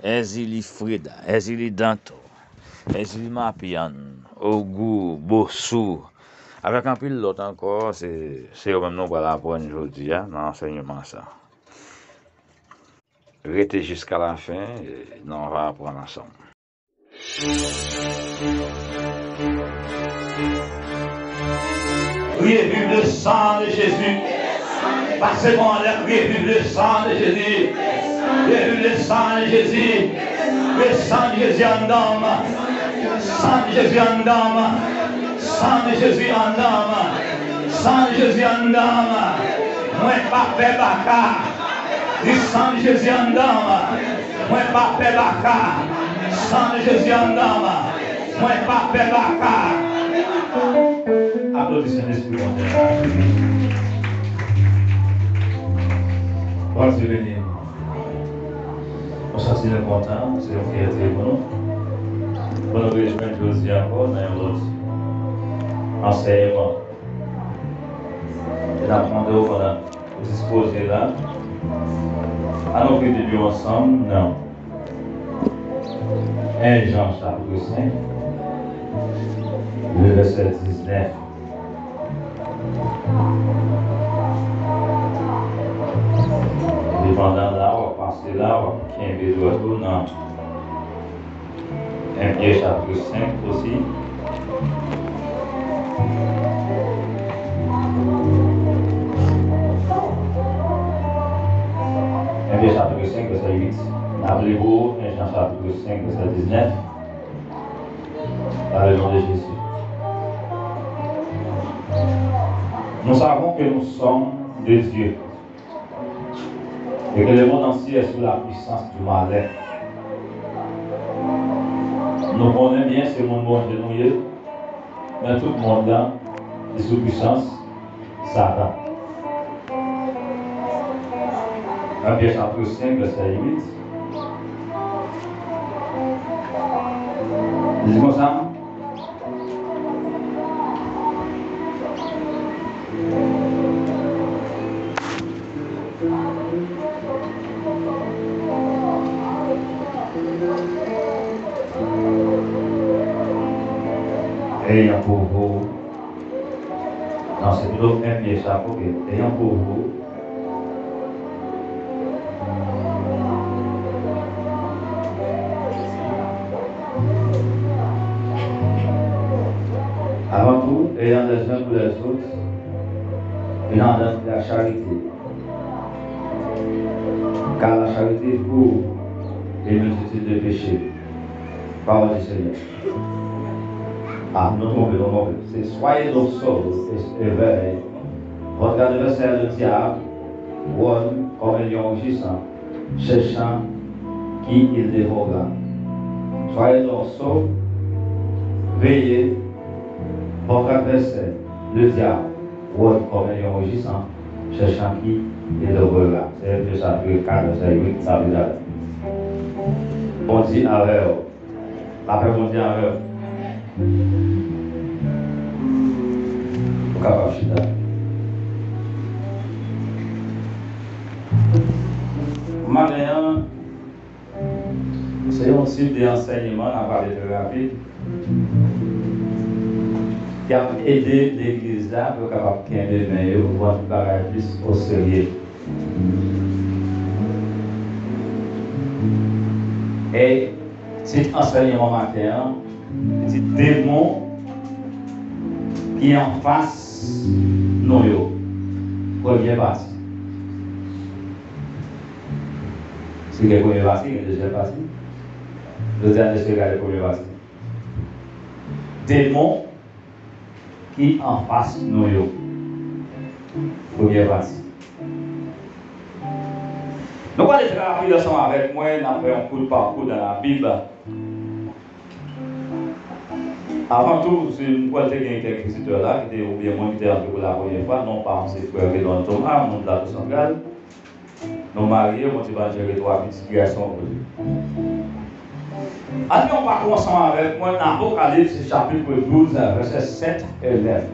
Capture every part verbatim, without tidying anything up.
Èzili Freda, Èzili Danto, Èzili Mapian, Ogou, Bosou, avèk anpil lòt ankò, se, se yo menm nou pral aprann jodi a nan ansèyman sa. Rete jiska lafen, e nou va aprann ansanm. Criez, vive le sang de Jésus. Passez-moi les criez, vive le sang de Jésus. Criez, vive le sang de Jésus. Le sang de Jésus anndan m. Sang de Jésus anndan m. Sang de Jésus anndan m. Sang de Jésus anndan m. Mwen pa pè baka. Di sang de Jésus anndan m. Mwen pa pè baka. Sang de Jésus anndan m. Mwen pa pè baka. Aplodi Sentespri Bondye a. Bondye beni nou. Nou santi nou kontan, se yon fyète pou nou. Pou nou rejwenn jodi a ankò nan yon lòt ansèyman. E n ap mande w pandan ou dispoze la, ann ouvri Bib yo ansanm nan en Jan chapit senk, le vèsè diznèf. Depandan la w ap pase la, w ap kenbe dwèt ou nan en Pyè chapit senk osi. En Pyè chapit senk, vèsè uit. N ap li pou ou en Jan chapit senk, vèsè diznèf. Dans le nom de Jésus. Nous savons que nous sommes de Dieu. Et que le monde entier est sous la puissance du malin. Nou konnen byen se moun Bondye nou ye, men tout mond lan li sou pwisans Satan. En Pyè chapit senk, vèsè uit. Li di konsa, Ayant pour vous, non, c'est plutôt un pied chapeau que ayant pour vous. Avant tout, ayant les uns pour les autres une ardente charité. Car la charité couvre une multitude de péchés. Parole du Seigneur. Ah, nou twonpe, nou twonpe. Se soyez donc sobres et éveillés. Votre adversaire, le diable, rôde comme un lion rugissant, cherchant qui il dévorera. Soyez donc sobres, veillez, votre adversaire, le diable, rôde comme un lion rugissant, cherchant qui il dévorera. Se Efezyens chapit kat, vèsè uit, sa vle di. Bondye avè w. Lapè Bondye avè w. Ou kapab chita. Maten an, se yon tip de ansèyman, n a pale trè rapid, k ap ede legliz la pou yo kapab kenbe men yo pou pran tout bagay plis oserye. E tit ansèyman maten an, li di demon ki anfas nou yo. Premye pati. Si gen premye pati, gen dezyèm pati. Jodi a, n espere gade premye pati. Demon ki anfas nou yo. Premye pati. Nou prale trè rapid ansanm avèk mwen, n ap fè yon kout pakou dans la Bible. Avan tou, si m kwè te gen kèk vizitè la, ki te, oubyen moun ki te antre pou la premyè fwa, non pa m se frè Renald Thomas, moun Plato Santral. Nou marye, Bondye ban n jere twa pitit gason pou li. Ann fè yon pakou ansanm avèk mwen nan Apokalips chapit douz, vèsè sèt e nèf.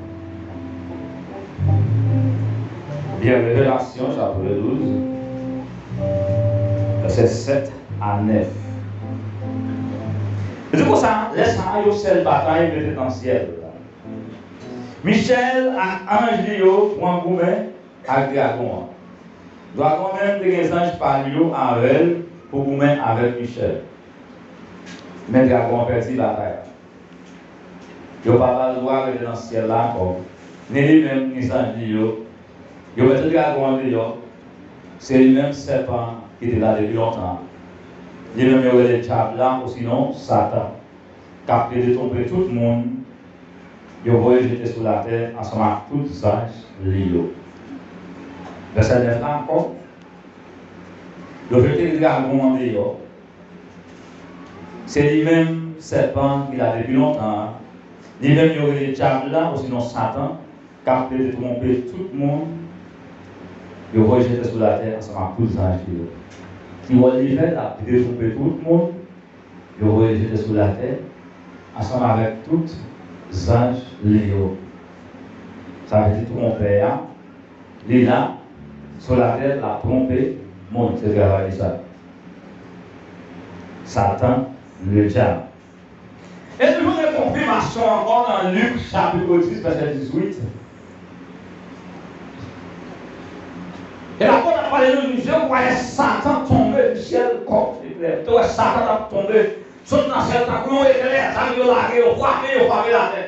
Byen, Revelasyon chapit douz, vèsè sèt a nèf. Se konsa, lè sa a, yon sèl batay mete nan syèl. Michèl ak anj li yo pran goumen ak dragon an. Dragon an menm te gen zanj pa l yo avè l pou goumen avèk Michèl. Men dragon an pèdi batay la. Yo pa ba l dwa rete nan syèl la ankò. Ni li menm, ni zanj li yo. Yo mete dragon an deyò. Se li menm sèpan ki te la depi lontan. Li menm yo rele dyab la, osinon Satan, k ap plede twonpe tout moun. Yo voye jete sou latè ansanm ak tout zanj li yo. Vèsè nèf la ankò. Yo jete dragon an deyò. Se li menm sèpan ki la depi lontan an. Li menm yo rele dyab la, osinon Satan, k ap plede twonpe tout moun. Yo voye jete sou latè ansanm ak tout zanj li yo. Ki wòl li fè? L ap plede twonpe tout moun. Yo voye jete sou latè ansanm avèk tout zanj li yo. Sa vle di twonpè a, li la sou latè, l ap twonpe moun. Se travay li sa. Satan, le dyab. E nou jwenn konfimasyon ankò nan Lik chapit dis, vèsè dizuit. E lapot ap pale nou, li di, "Ou wè Satan tonbe di syèl kòm eklè." Ou te wè Satan t ap tonbe, sot nan syèl tankou yon eklè, sa yo lage, yo frape, yo frape latè.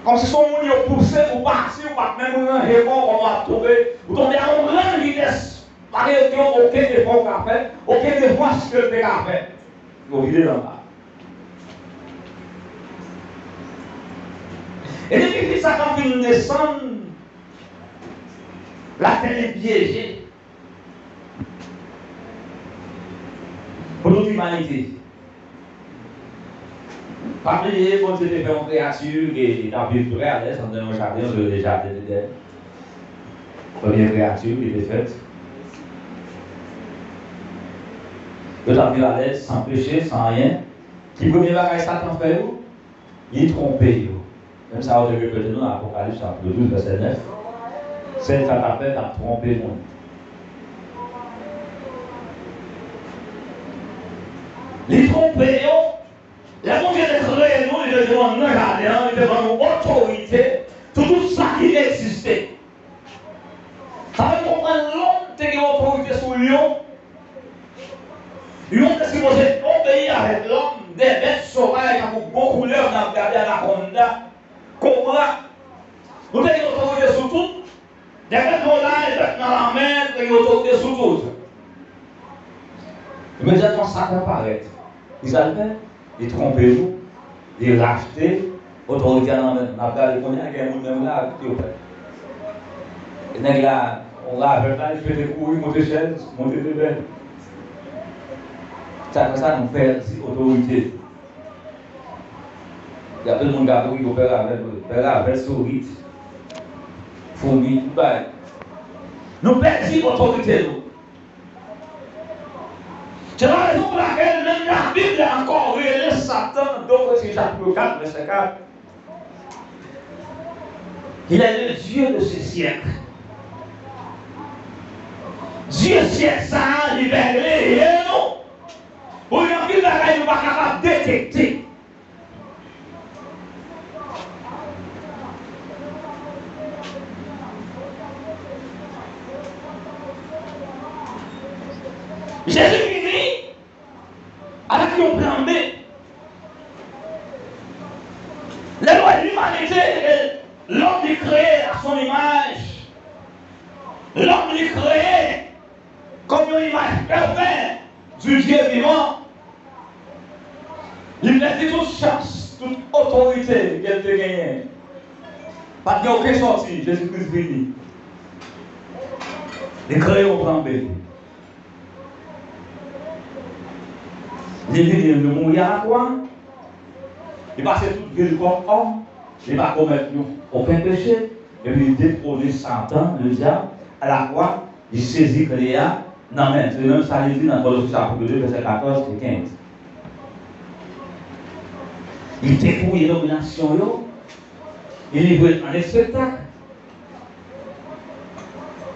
Kòmsi se yon moun yo pouse, ou pati, ou pa t menm ranje kò w, kòman w ap tonbe, ou tonbe a yon gran vitès. Pa gen okenn efò w ka fè, okenn efò ke l te ka fè. Yo vide l anba. E depi fi sa k ap vin desann, latè li pyeje pou tout imanite. Pa bliye, Bondye te fè yon kreyati ki t ap viv trè alèz anndan yon jaden, yo rele jaden Edenn. Premye kreyati ki te fèt. Yo t ap viv alèz, san peche, san anyen. Ki premye bagay Satan fè yo? Li twonpe yo. Menm sa yo te repete nou nan Apokalips chapit douz, vèsè nèf. Se sa t ap fè, t ap twonpe moun. Li twonpe yo. Lè Bondye te kreye nou, li te di nou nan jaden an, li te ban nou otorite sou tout sa ki egziste. Sa fè konprann lòm te gen otorite sou lyon. Lyon te sipoze obeyi avèk lòm, de bèt sovaj tankou gwo koulèv n ap gade, anakonda, kobra. Nou te gen otorite sou tout. De bèt volay, bèt nan lanmè, te gen otorite sou tout. Imedyatman Satan parèt. Kisa l fè? Li twonpe nou, li rachte otorite a nan men nou. N ap gade kounye a, gen moun menm la, ki yo fè. E nèg la, yon ravèt la, li pete kouri, monte chèz, monte devan. Sa fè sa, nou pèdi otorite. Gen anpil moun k ap ri, yo pè ravèt, pè ravèt, sourit, foumi, tout bagay. Nou pèdi otorite nou. Se la rezon pou lakèl menm Labib la ankò rele Satan, de Korentyen chapit kat, vèsè kat, il est le dieu de ce siècle. Dye syèk sa a, li vle ye nou. Bon, gen anpil bagay nou pa kapab detekte. Jezi vini avèk yon plan B. Lè nou wè limanite, e lòm li kreye à son image, lòm li kreye kòm yon imaj pafè du Dieu vivant. Li pèdi tout chans, tout otorite ke l te genyen. Pa t gen okenn sòti, Jezi Kris vini. Li kreye yon plan B. Li vini, li mouri alakwa. Li pase tout vi l kòm òm. Li pa komèt yon, okenn peche. Epi li detwone Satan, le dyab, alakwa. Li sezi kle a nan men l. Se menm sa li di nan Kolose chapit de, vèsè katòz e kenz. Li depouye dominasyon yo. Li livre l an espektak.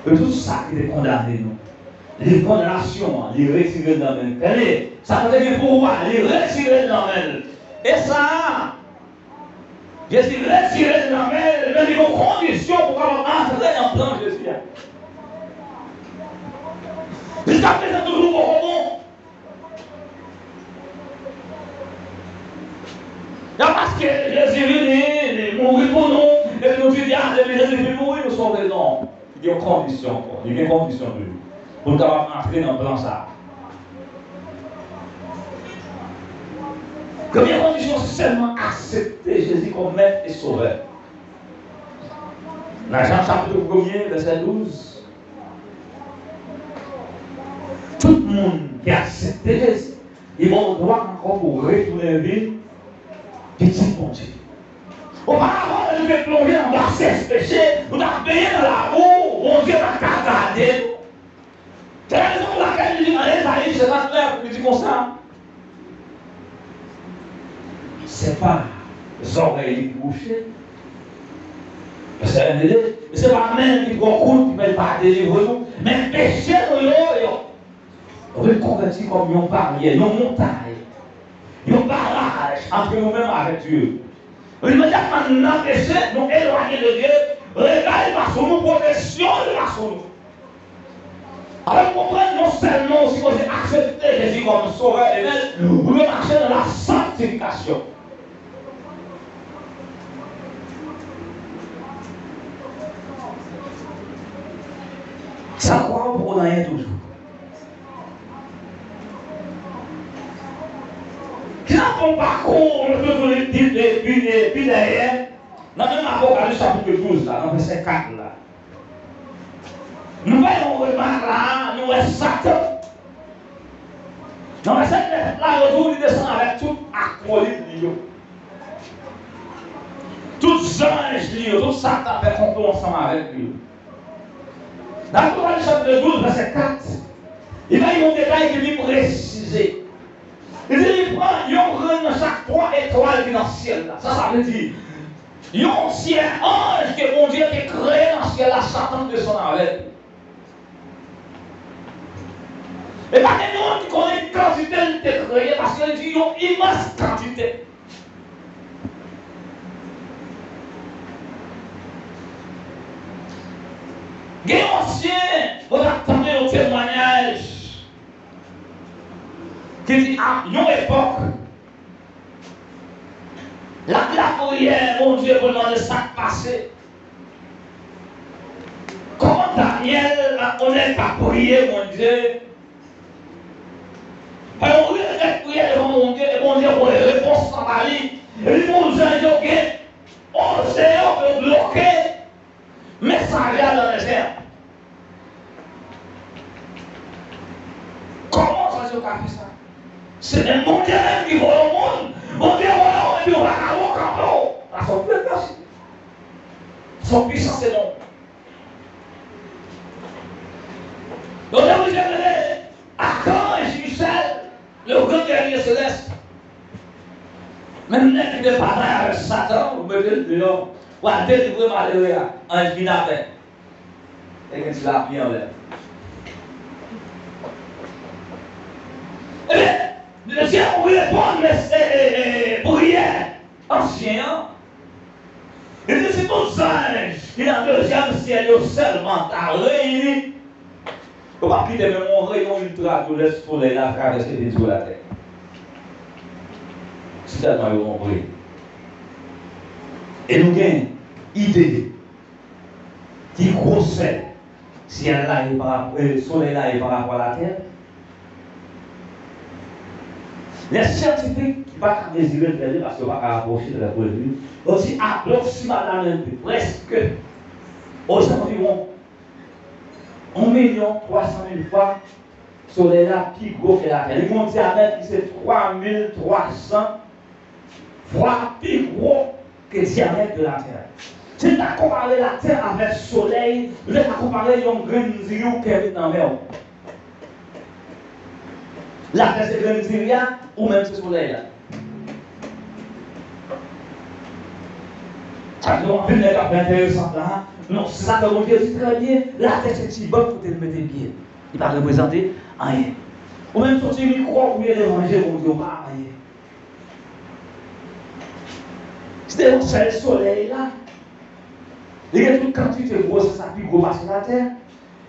E tout sa ki te kondane nou. Li pran nasyon an, li retire l nan men l. Tande, Satan te gen pouvwa, li retire l nan men l. E sa, Jezi retire l nan men l, men li gen yon kondisyon pou kapab antre nan plan Jezi a. Jiskaprezan toujou poko bon. Nan paske Jezi vini, li mouri pou nou, epi nou di, a, depi Jezi fin mouri, nou sove. Non. Li gen kondisyon ankò. Li gen kondisyon toujou. Pou l kapab antre nan plan sa a. Premye kondisyon, se sèlman aksepte Jezi kòm Mèt e Sovè. Nan Jan chapit premye, vèsè douz, tout moun ki aksepte Jezi, li ba w dwa ankò pou w retounen vin pitit Bondye. Oparavan, lè nou te plonje nan basès peche, nou t ap benyen nan labou, Bondye pa t ka gade nou. Se rezon pou lakèl li di nan Ezayi senkantnèf, li di konsa, se pa zòrèy li ki bouche, vèsè vennde, e se pa men ki twò kout ki fè l pa delivre nou, men peche nou yo, yo rekonvèti kòm yon baryè, yon montay, yon baraj antre nou menm avèk Dye. Imedyatman n nan peche, nou elwanye de Dye, rega li pa sou nou, pwoteksyon li pa sou nou. Alò, nou konprann non sèlman ou sipoze aksepte Jezi kòm Sovè e Mèt, ou dwe mache nan la sanktifikasyon. San kwa ou poko nan anyen toujou. Ki nan fon pakou nou toujou li pi, pi, pi, pi dèyè? Nan menm Apokalips chapit douz la, nan vèsè kat la. Nou fè yon remak la, nou wè Satan. Nan vèsè nèf la, yo di w li desann avèk tout akolit li yo. Tout zanj li yo, tout sa k t ap fè konplo ansanm avèk li yo. Nan Apokalips chapit douz, vèsè kat, li bay yon detay ki pi presize. Li di li pran yon grenn nan chak twa etwal ki nan syèl la. Sa sa vle di? Yon tyè anj ke Bondye te kreye nan syèl la, Satan desann avè l. E pa gen moun ki konnen kantite l te kreye, paske li di yon imans kantite. Gen yon ansyen, mwen t ap tande yon temwayaj ki di, a yon epòk, l ap lapriyè Bondye pou l mande sa k pase. Kòman Danyèl, yon nèg k ap priye Bondye, fè yon rèt priyè devan Bondye, e Bondye voye repons lan ba li. E li di yon zanj yo gen, oze yo pou yo bloke mesaje a nan dezè a. Kòman zanj yo ka fè sa? Se menm Bondye menm ki voye yon moun. Bondye voye w epi w pa ka bon kanpe w. Sa se yon pwisans. Sa se yon pwisans enorm. Yo te oblije rele akanj Michèl, le grand guerrier céleste. Menm nèg ki te batay avèk Satan, ou mete l deyò. W al delivre malere a, anj vin atè. E gen ti lapli anlè. Ebyen, Bondye reponn, men se, e, e, priyè ansyen an. Li di, si tout zanj ki nan dezyèm syèl yo sèlman ta reyini, yo p ap kite menm yon reyon iltraviyolèt solèy la travèse vin sou latè. Si sèlman yo nonbre. E nou gen ide ki gwosè syèl la ye pa, e, solèy la ye pa rapò a latè. Lè syantifik ki pa ka mezire l trè byen, paske yo pa ka rapwoche trè pre li, yo di apwoksimadamente, prèske, ozanviwon yon milyon twa san mil fwa solèy la pi gwo ke latè. Li gen yon dyamèt ki se twa mil twa san fwa pi gwo ke dyamèt de latè. Si n ta konpare latè avèk solèy, nou ta ka konpare yon grenn diri w kenbe nan men w. Latè se grenn diri a, ou menm se solèy la. Sa gen anpil nèg ap fè enteresan la. Non, se sa ke Bondye di trè byen, latè se ti bank kote l mete pye l. Li pa reprezante anyen. Ou menm se yon ti mikwòb ou ye, lè manje Bondye, ou pa anyen. Se te yon sèl solèy la. Li gen tout kantite gwosè, sa pi gwo pase latè.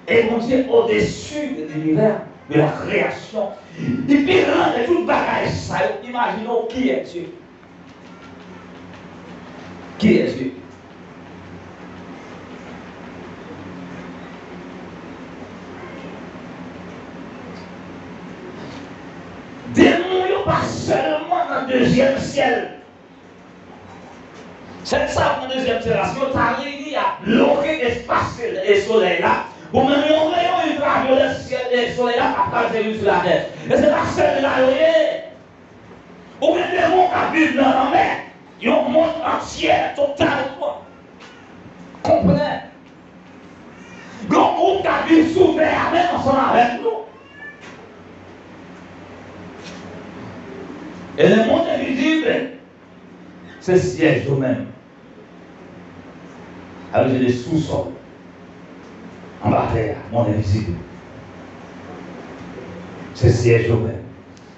E Bondye odesi de linivè, de la kreyasyon. Li pi gran de tout bagay sa yo. Imajine w, qui est Dieu? Qui est Dieu? Demon yo pa sèlman nan dezyèm syèl. Sèl sa nan dezyèm syèl la, si yo ta reyini, y ap bloke espas e solèy la. Pou menm yon reyon iltravyolè syèl e solèy la pa pral ateri sou latè. E se pa sèl la yo ye. Ou gen demon k ap viv nan lanmè. Yon mond antye, totalman, konplè. Gen yon gwoup k ap viv sou tè a menm ansanm avèk nou. E le monde invisible, se syèj yo menm. Sa vle di le sous-sol. Anba tè a, mond envizib. Se syèj yo menm.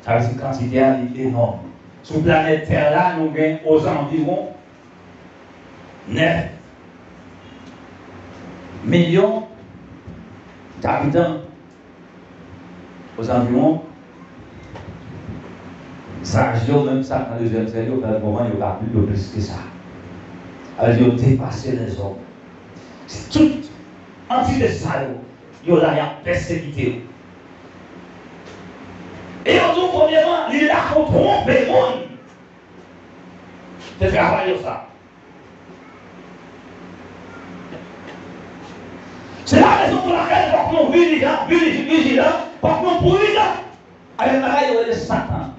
Sa vle di kantite a li enòm. Sou planèt tè la, nou gen ozanviwon nèf milyon d'abitan. Ozanviwon, zaj yo, menm sa k nan dezyèm syèl yo, fè l konprann yo ka pli, yo plis ke sa. Sa vle di yo depase lèzòm. Tout antite sa yo, yo la, y ap pèsekite yo. E yo di w, premyèman, li la pou twonpe moun. Se travay yo sa. Se la rezon pou lakèl fòk nou vijilan, viji-, vijilan, fòk nou pridan avèk bagay yo rele Satan.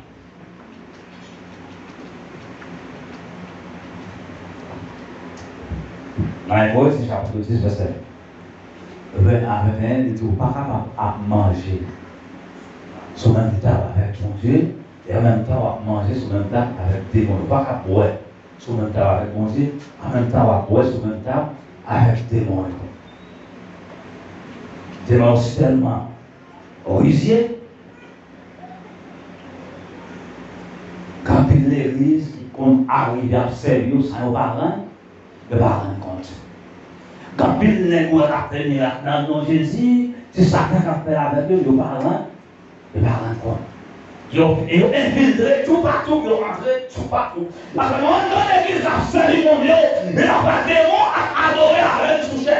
Nan Ebre, se chapit dis, vèsè ven a venteyen, li di ou pa kapab ap manje sou menm tab avèk Bondye, e an menm tan w ap manje sou menm tab avèk demon. Ou pa ka bwè sou menm tab avèk Bondye, an menm tan w ap bwè sou menm tab avèk demon yo. Demon yo si tèlman rizye, gen anpil legliz ki konn arive ap sèvi yo san yo pa rann, yo pa rann kont. Gen anpil nèg ou wè k ap fè mirak nan non Jezi, se Satan k ap fè avèk yo, yo pa rann Yo pa rann kont. Yo, yo enfiltre toupatou, yo antre toupatou. Paske nou antre nan legliz, n ap sèvi Bondye, men anfè demon ap adore avè n sou chè.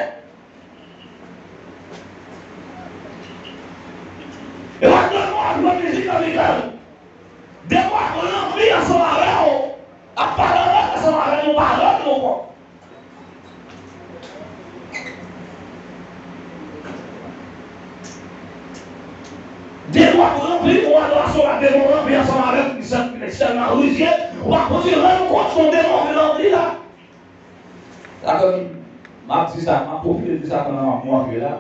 E wè demon ap jwe mizik nan mitan nou. Demon ap ranpli ansanm avè w, ap pale ansanm avè nou, pa rann nou kont. Demon ap ranpli pou adorasyon la, demon ranpli ansanm avèk misye, sèlman rizye, w ap rann kont se yon demon ki ranpli la. Dakò, m ap di sa, m ap pwofite di sa pandan m ap montre la.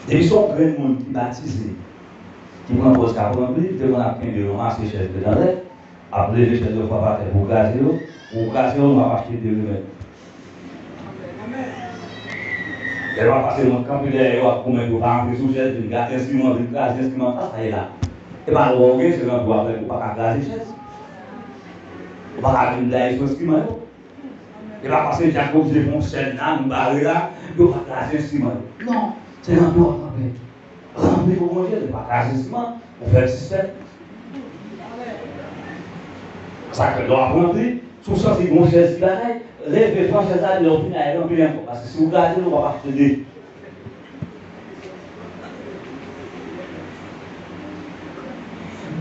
Depi se yon grenn moun ki batize, ki pran pòz k ap ranpli, li te konn ap kenbe yon mase chèz ret anlè, ap leve chèz yo, frape atè pou kraze yo. Pou w kraze yo, nou ap achte de remèd. Lè yo ap pase, yo kanpe dèyè yo, ap goumen pou yo pa antre sou chèz, vin gate enstriman, vin kraze enstriman, sa sa ye la? E pa lwa w gen, se ranpli w ap fè, ou pa ka kraze chèz. Ou pa ka vin blayi sou enstriman yo. E pa paske Dyak oblije fè yon chèn la, nou bare la, yo pa kraze enstriman yo. Non, se ranpli w ap ranpli. Ranpli pou Bondye, li pa kraze enstriman, ou fè l sispèk. Sa k fè lè w ap ranpli, si w santi gon chèz ki bagay, leve, pran chèz la, lè w fini, al ranpli ankò. Paske si w kraze l, ou p ap achte de.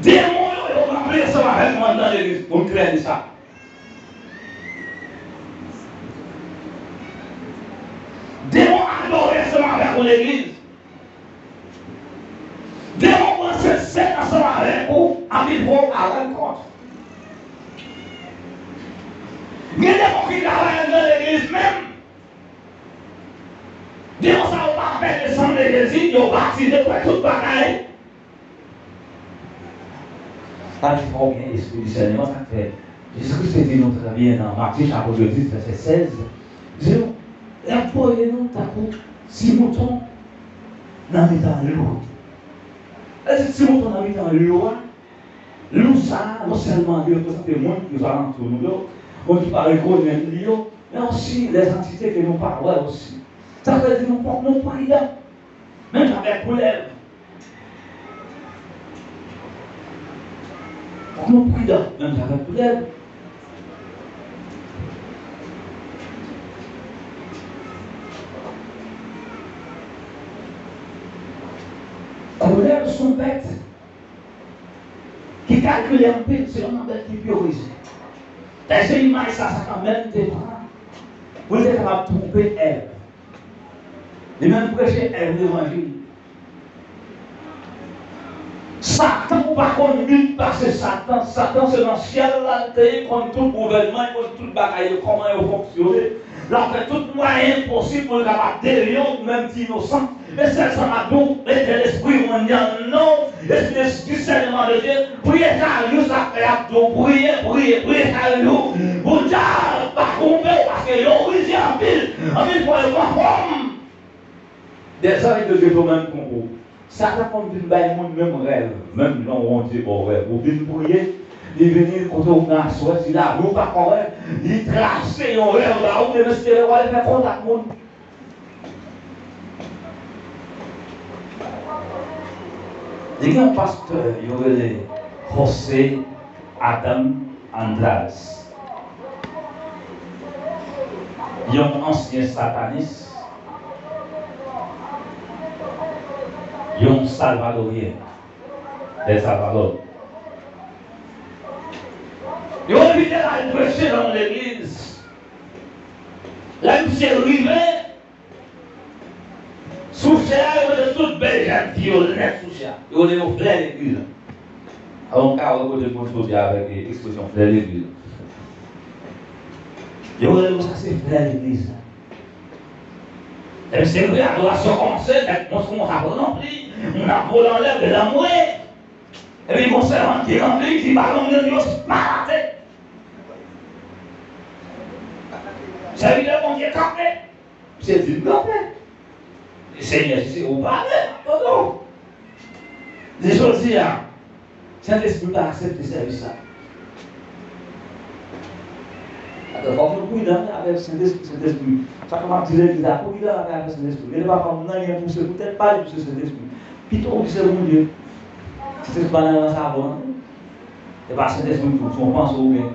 Demon yo, yo ranpli ansanm avèk nou anndan legliz, pou n klè de sa. Demon adore ansanm avèk ou legliz. Demon pran sèt sèt ansanm avèk ou, anpil fwa ou pa rann kont. Gen demon ki travay anndan legliz menm. Demon sa yo pa pè de san de Jezi, yo batize, fè tout bagay. Sa ki fè w gen espri disèneman, sa k fè Jezi Kris te di nou trè byen nan Matye chapit dis, vèsè sèz, di nou, l ap voye nou tankou ti mouton nan mitan lou. Èske si mouton nan mitan lou a, lou sa a, non sèlman li reprezante moun ki alantou nou yo, moun ki pa rekonèt li yo, men osi lèzantite ke nou pa wè osi. Sa vle di nou fòk nou pridan. Menm jan avèk koulèv. Fòk nou pridan, menm jan avèk koulèv. Koulèv se yon bèt ki kalkile anpil, se youn nan bèt ki pi rize. Dayè se imaj sa Satan menm te pran pou l te kapab twonpe Èv. Li menm preche Èv levanjil. Satan, ou pa konn bib pase Satan. Satan se nan syèl la l te ye, konn tout gouvènman, konn tout bagay yo, kòman yo fonksyone. L ap fè tout mwayen posib pou l kapab devye w, ou menm ki inosan. Men sèl sa m ap di w, mete lespri w anndan w, espri de disèneman de Dye, priye chak jou, sa fè ap di w, priye, priye, priye chak jou. Pou dyab pa twonpe w, paske yo rize anpil, anpil fwa yo pran fòm. Des anges de Dieu twonpe w. Satan konn vin bay moun menm rèv, menm jan Bondye ba w rèv. Ou vin priye, li vini kote w nan aswè, si lavi w pa kòrèk, li trase yon rèv ba ou, demen se lè w al fè kont ak moun. Li gen yon pastè yo rele José Adam Andrade. Yon ansyen satanis, yon salvadoryen, El Salvador. Yo envite l al preche nan yon legliz. Lè misye rive, sou chè a, yo mete tout bèl jan vyolèt sou chè a. Yo rele yo flè legliz la. Alò, m ka wè kote moun soti avèk, e, ekspresyon flè legliz la. Yo rele yo sa se flè legliz la. Lè misye rive, adorasyon kòmanse, nèg moun kòmanse ap ranpli, moun ap vole anlè, bèl anmwe. Epi gon sèvant ki ranpli, ki balon grandyòs, malate. Sèvitè Bondye kanpe. Misye di l kanpe. Senyè, si se ou pale, m ap tande w. Li jodi a, Sentespri pa aksepte sèvis la. Atò, fòk nou pridan avèk Sentespri, Sentespri. Sa k ap di legliz la, pridan avèk Sentespri. Mete papa m nan, li pouse pou tèt pa li, pouse Sentespri. Pito w ki se Bondye. Sentespri pa nan rans avè w, non. Se pa Sentespri tou, se yon panse ou gen.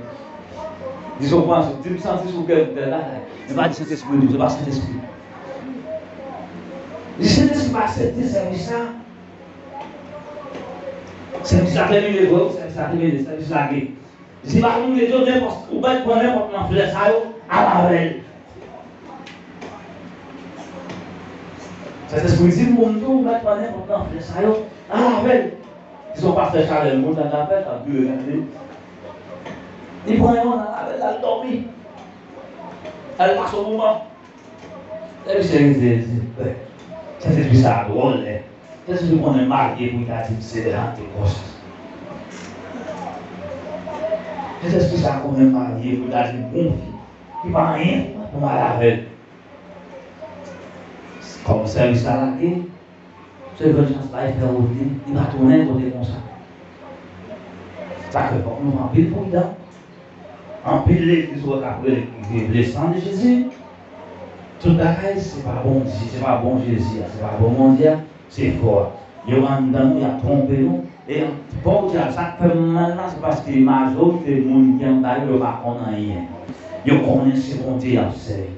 Di se yon panse, di m santi sou kè m tèl bagay. Men pa di Sentespri tou, se pa Sentespri. Di Sentespri pa aksepte sèvis sa. Sèvis la tèmine vre wi, sèvis la tèmine, sèvis la gen. Di se pa moun de Dye, nenpòt, ou mèt pran nenpòt nan flè sa yo, al avè l. Sentespri di m pou m di w, ou mèt pran nenpòt nan flè sa yo, al avè l. Di se yon pastè Chalè l, moun nan apèl, l ap vire gade. Li pran yon, l al avè l, l al dòmi. L al pase yon moman. Lè misye rive, li di, bè, Sentespri sa a dwòl, lè. Sentespri konnen m marye pou l ta di m se lè an te konsa. Sentespri sa konnen m marye pou l ta di m gon fi ki pa anyen pou m al avè l. Kòm sèvis la lage, se jwenn chans la, li fè wout li, li pa tounen kote konsa. Sa fè fòk nou anpil pridan. Anpil legliz ou wè k ap rele ki vle san de Jezi. Tout bagay, se pa Bondye, se pa bon Jezi a, se pa bon Bondye a, se fo a. Yo anndan nou, y ap twonpe nou. E bon dyab, sa k fè m mal la, se paske majorite moun ki anndan yo, yo pa konn anyen. Yo konnen se Bondye y ap sèvi.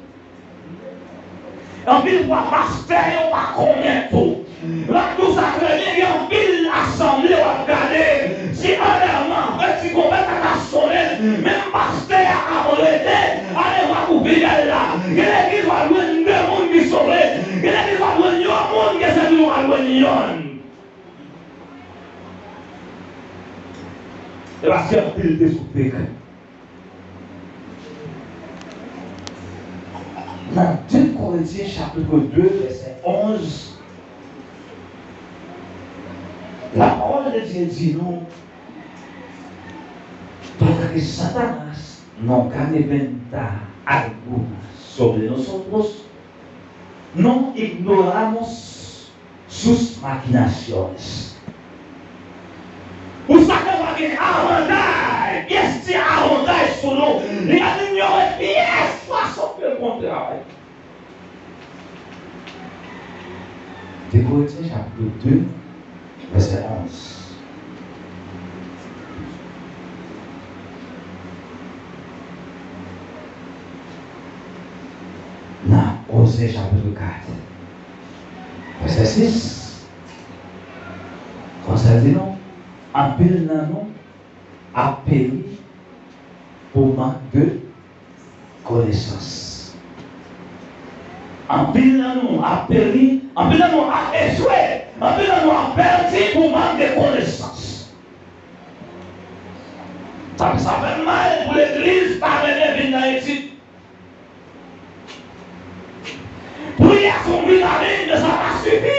Anpil fwa, pastè yo pa konnen tou. L ap di w sa trè byen, gen anpil asanble w ap gade, se anlèman, fè ti konbèt la ka sonnen, menm pastè a ap rete, ale w ap ouvri bèl la. Gen legliz w ap jwenn de moun ki sove, gen legliz w ap jwenn yon moun ki sèvi w ap jwenn yonn. E paske anpil te sou fek. Nan de Korentyen chapit de vèsè onz, lapawòl de Dye di nou, para que Satanás no gane ventaja alguna sobre nosotros, no ignoramos sus maquinaciones. Pou Satan pa gen avantaj, pyès ti avantaj sou nou, li ap inyore pyès fason ke l konn travay. De Korentyen chapit de, vèsè onz. Nan Oze chapit kat, vèsè sis, konsa l di nou, anpil nan nou ap peri pou mank de konesans. Anpil nan nou ap peri, anpil nan nou ap echwe, anpil nan nou ap pèdi pou mank de konesans. Sa, sa fè m mal pou legliz pa renmen vin nan etid. Priyè se yon vitamin, men sa pa sifi.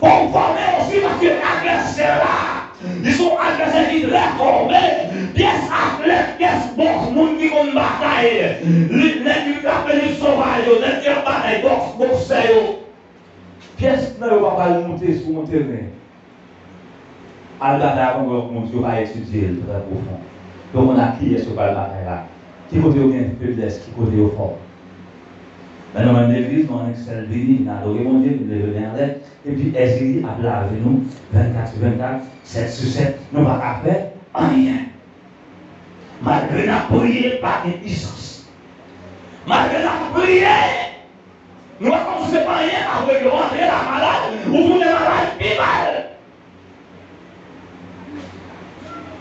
Fò w fòme osi, paske advèsè la, li se yon advèsè ki trè fòme. Pyès atlèt, pyès bòks, moun ki konn batay, li, nèg ki frape lit sovaj yo, nèg ki ap batay bòks, boksè yo. Pyès nan yo pa pral moute sou yon teren. Al batay avèk yon lòt moun, yo pa etidye l trè pwofon. Yo konn ak kiyès yo pral batay la. Ki kote yo gen feblès, ki kote yo fò. Men nou menm legliz, nou annik sèl vini, vin adore Bondye, vin leve men anlè, epi èzili ap lave nou vennkat sou vennkat, sèt sou sèt, nou pa ka fè anyen. Malgre n ap priye, pa gen pisans. Malgre n ap priye, nou wè kòmsi se pa anyen, apre yo antre la malad, ou tounen malad pi mal.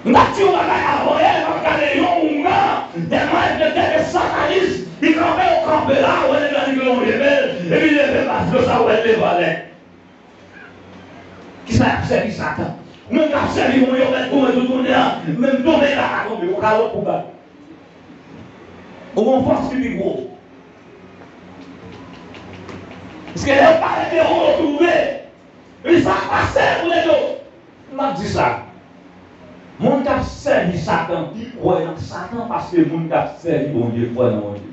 M t ap di yon bagay avan yè, m ap gade yon oungan, tèlman l te tèt satanis, li kanpe, yo kanpe la, ou wè nèg la li lonje men l, epi li leve, paske sa ou wè l leve anlè. Kisa y ap sèvi Satan? Ou menm k ap sèvi Bondye, ou mèt goumen tout jounen an, menm tonbe la ka tonbe, ou kalòt pou bat. Ou gon fòs ki pi gwo. Paske lè yo pale de ou, yo twouble. Epi sa k pase pou nèg yo? M ap di sa. Moun k ap sèvi Satan pi kwè nan Satan paske moun k ap sèvi Bondye kwè nan Bondye.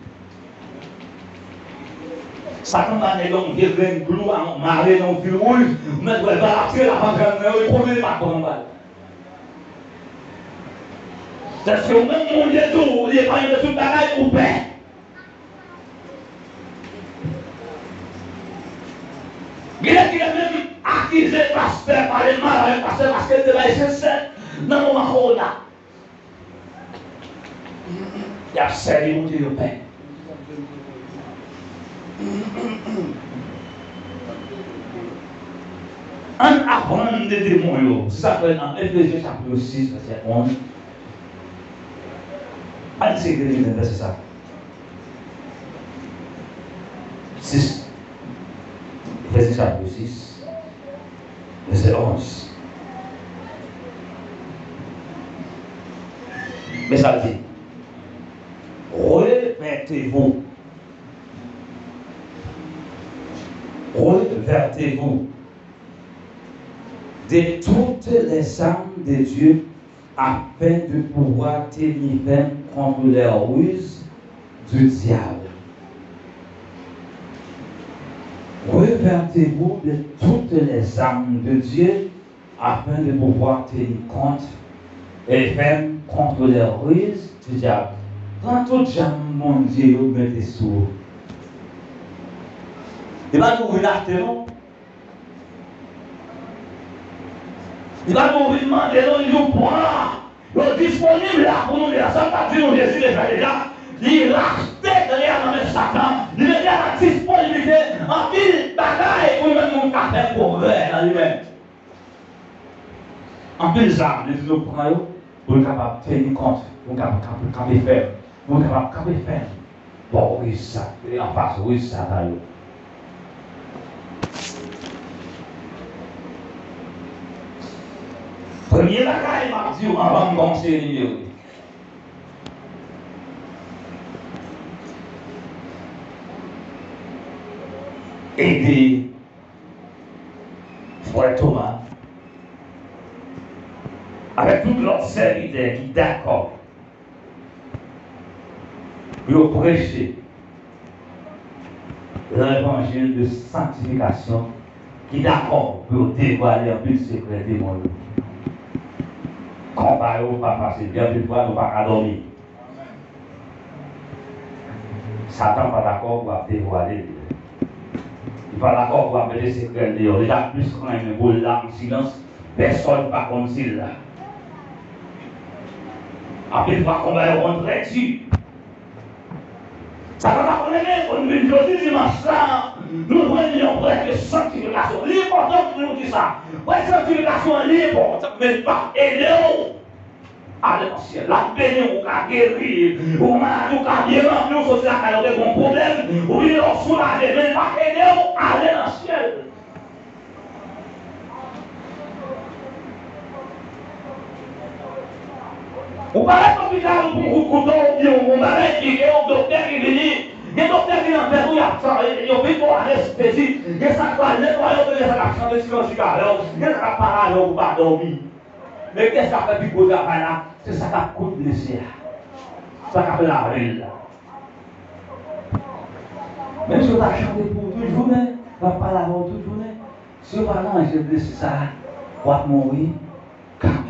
Satan ba nèg la yon vye grenn klou a mare nan yon fil wouj, ou mèt wè bal ap tire, l ap antre anndan yo, li konnen li pa t pran bal. Tèske ou menm Bondye di w, li epanye w de tout bagay, ou pè. Gen nèg ki te menm akize pastè, pale mal avèk pastè paske l te bay senk sèt nan moman kowona. Y ap sèvi Bondye, yo pè. Ann aprann de demon yo. Se sa k fè nan Efezyen chapit sis, vèsè onz. Ann eseye rele menm vèsè sa. Sis. Efezyen chapit sis, vèsè onz. Men sa l di, revertez-vous. Revertez-vous de toutes les armes de Dieu afin de pouvoir tenir ferme contre les ruses du diable. Revertez-vous de toutes les armes de Dieu afin de pouvoir tenir compte et ferme contre les ruses du diable. Pran tout zam Bondye yo mete sou ou. Li pa di w vin achte non. Li pa di w vin mande non, li di w pran. Yo disponib la pou nou deja. Sa m t ap di nou, Jezi deja, deja, li rachte, tande a, nan men Satan. Li mete a nan disponibilite anpil bagay pou nou menm nou ka fè pwogrè nan li menm. Anpil zam, li di nou pran yo pou nou kapab teni kont, pou nou kapab kanpe, kanpe fèm, pou nou kapab kanpe fèm bò riz sa, e anfas riz Satan yo. Premye bagay m ap di w anvan m kòmanse enimere, ede frè Toma avèk tout lòt sèvitè ki dakò pou yo preche nan levanjil de sanktifikasyon ki dakò pou yo devwale anpil sekrè demon yo. Konba yo pa fasil. Gen anpil fwa nou pa ka dòmi. Satan pa dakò pou ap devwale li. Li pa dakò pou ap mete sekrè l deyò. Li ta plis renmen pou l la an silans. Pèsòn pa konn si l la. Anpil fwa konba yo konn trè di. Sa pa ta konnen, men pou n vin jodi dimanch sa, nou jwenn yon prèt de sanktifikasyon. Li enpòtan pou nou di sa. Prèt sanktifikasyon an, li enpòtan, men l p ap ede w ale nan syèl. L ap beni w, ou ka geri, ou maladi, ou ka byen ranpli, ou soti lakay ou te gen yon pwoblèm, ou vin lè w soulaje, men l p ap ede w ale nan syèl. Ou pa rete lopital pou kout kouto oubyen yon bagay ki gen yon doktè ki vini. Gen doktè ki nan tèt ou, y ap sa, yo vin ba w anestezi. Gen sa k pral netwaye w, gen sa k ap chante ti kantik avè w, gen sa k ap pale avè w pou w pa dòmi. Men kiyès k ap fè pi gwo travay la? Se sa k ap koud blese a, sa k ap lave l la. Menm si yo ta chante pou ou tout jounen, yo ap pale avè w tout jounen, si yo pa ranje blesi sa a, w ap mouri kanmenm.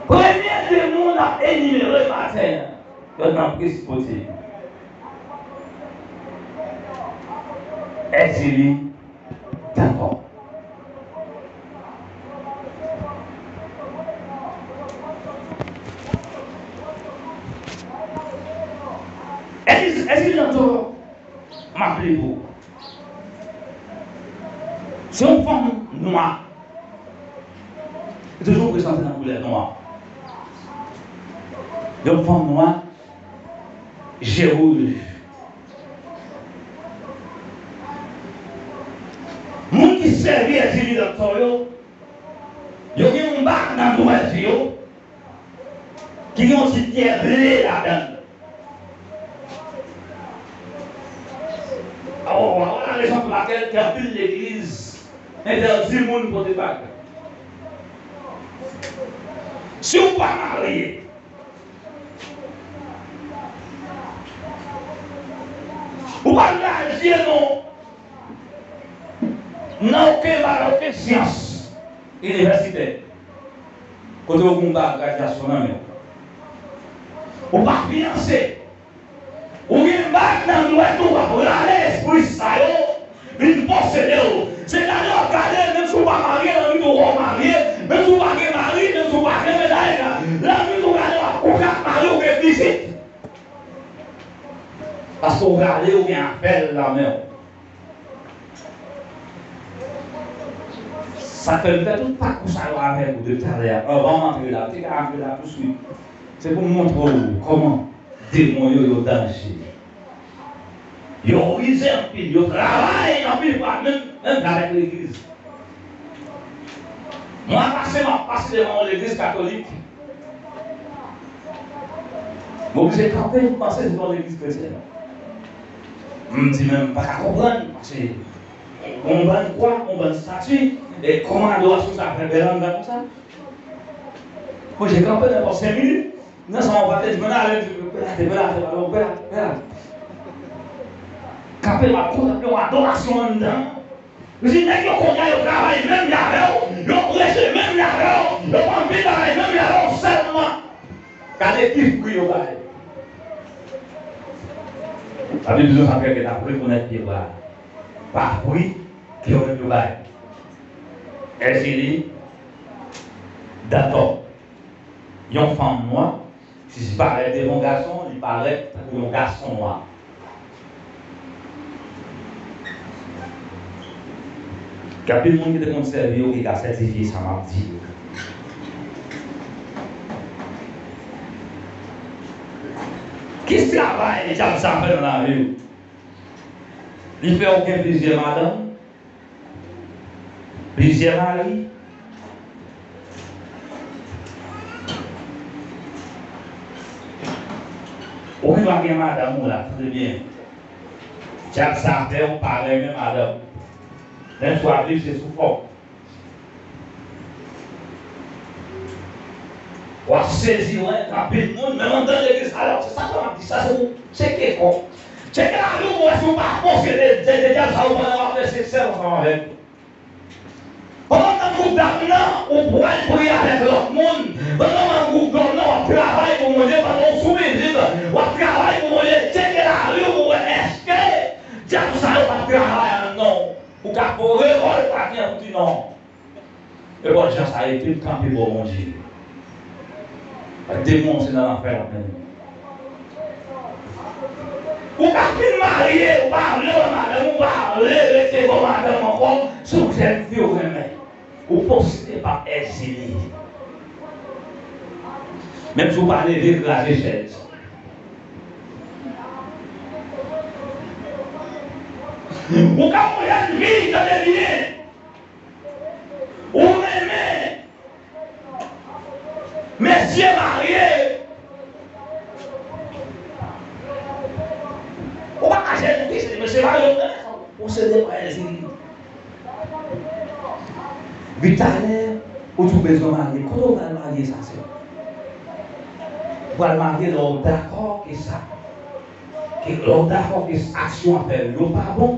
Premye de moun ap enimere maten an, yo nan plis kote. Èzili dakò. Èzili, Èzili dakò. M ap li pou ou. Se yon fanm nwa. Li toujou prezante nan koulè nwa. Yon fanm nwa, je wouj. Moun ki sèvi Èzili Dantò yo, yo gen yon bag nan dwèt yo ki gen yon ti pyè ble ladan l. Oh, voilà rezon pou lakèl gen anpil legliz entèdi moun pote bag. Si w pa marye, ou pa lage non nan okenn bagay, okenn syans inivèsitè kote w gen yon bag gradyasyon nan men w. Ou pa fiyanse. Ou gen bag nan dwèt ou, w ap rale espri sa yo vin posede w. Se gade w ap gade, menm si w pa marye, lannuit ou wè w marye, menm si w pa gen mari, menm si w pa gen medam, lannuit ou gade w ap kouche ak mari w, gen vizit. Paske w rale, ou gen apèl nan men w. Sa fè m fè tout pakou sa yo avèk ou depi talè a. Anvan m antre la, m te ka antre la touswit. Se pou m montre w kòman demon yo, yo danje. Yo rize anpil, yo travay anpil fwa, menm, menm avèk legliz. Mwa pase, m ap pase devan yon legliz katolik. M oblije kanpe, m panse se yon legliz kretyèn. M di, men m pa ka konprann, paske yon bann kwa, yon bann estati, e kòman adorasyon sa fè bèl anndan konsa? Mwen, je kanpe nenpòt senk minit. Nan sa, yon pa te di, men ale, di, pè la te, pè la te, pè la te, pè la te. Kanpe, w ap kontanple yon adorasyon anndan. Li di, nèg yo kounye a, yo travay menm jan avè w, yo preche menm jan avè w, yo fè anpil bagay menm jan avè w, sèlman gade ki fwi yo bay. Sa vle di, sa fè ke n ap rekonèt pye bwa pa fwi ke yo menm yo bay. Èzili, dakò. Yon fanm nwa, si l parèt devan yon gason, li parèt tankou yon gason nwa. Gen anpil moun ki te konn sèvi yo ki ka sètifye sa m ap di yo. Ki travay dyab sa fè nan lavi w? Li fè w gen plizyè madanm? Plizyè mari. Ou gen dwa gen madanm ou la, tande byen. Dyab sa fè w pa renmen madanm. Menm si w ap viv, se sou fòm. W ap sezi wè, gen anpil moun, menm anndan legliz la, se sa k fè m ap di sa, se pou tcheke kò w. Tcheke lavi w pou wè si w pa posede de, de dyab sa yo pandan w ap fè seksèl ansanm avèk yo. Pandan w nan gwoup dam nan, ou pral priye avèk lòt moun. Pandan w nan gwoup dòm nan, w ap travay pou Bondye. Pandan w sou mizik, w ap travay pou Bondye. Tcheke lavi w pou wè èske dyab sa yo p ap travay anndan w. Ou ka revòlte ak li pou di non. E bon, jan sa ye, tout kanpe bò Bondye. Demon se nan lanfè l ap mennen. Ou ka fin marye, ou pa vle wè madanm, ou pa vle rete bò madanm ankò, se yon jèn fi ou renmen. Ou posede pa Èzili. Menm si ou pa leve kraze chèz. Ou ka yon jèn fi, tande byen. Ou renmen mesye marye. Ou pa ka jèn fi, se mesye marye ou renmen, fò w posede pa Èzili. Pi talè, ou tou bezwen marye. Kote w pral marye sa, sè? Ou pral marye lè w dakò ke sa, ke lè w dakò ke aksyon w ap fè yo pa bon.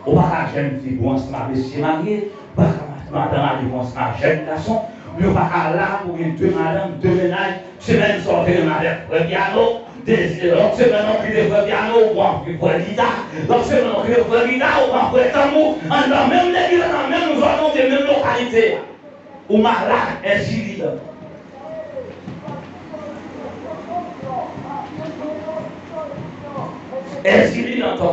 Ou pa ka jèn fi pou ansanm ak mesye marye, ou pa ka madanm marye pou ansanm ak jèn gason, oubyen ou pa ka la pou gen de madanm, de mennaj, semèn sa w te renmen avèk frè pyano, de, lòt semèn ou kite frè pyano, ou pran frè gita, lòt semèn ou kite frè gita, ou pran frè tanbou, anndan menm legliz la, nan menm zòn nan, oubyen menm lokalite a. Ou malad, Èzili antò. Èzili antò.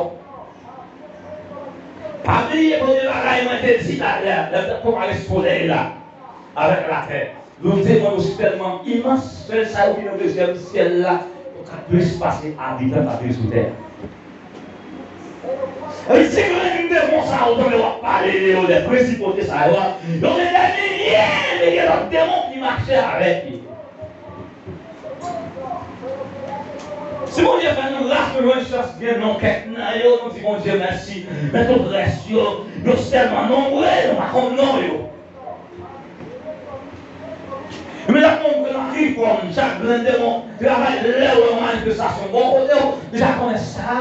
Pa bliye premye bagay mwen te di talè a, lè m t ap konpare solèy la avèk latè. Yon demon osi tèlman imans, sèl sa yo ki nan dezyèm syèl la, yo ka plis pase abitan k ap viv sou tè a. Li di grenn demon sa yo tande w ap pale de yo, de prensipalite sa yo a, yo gen dè milye, milye lòt demon ki mache avèk yo. Si Bondye fè nou gras, nou jwenn chans gen non kèk nan yo, nou di Bondye mèsi. Men tout rès yo, yo tèlman nonbre, nou pa konn non yo. Men lè moun pran ki fòm, chak grenn demon travay, lè w wè yon manifestasyon bò kote w, deja konnen sa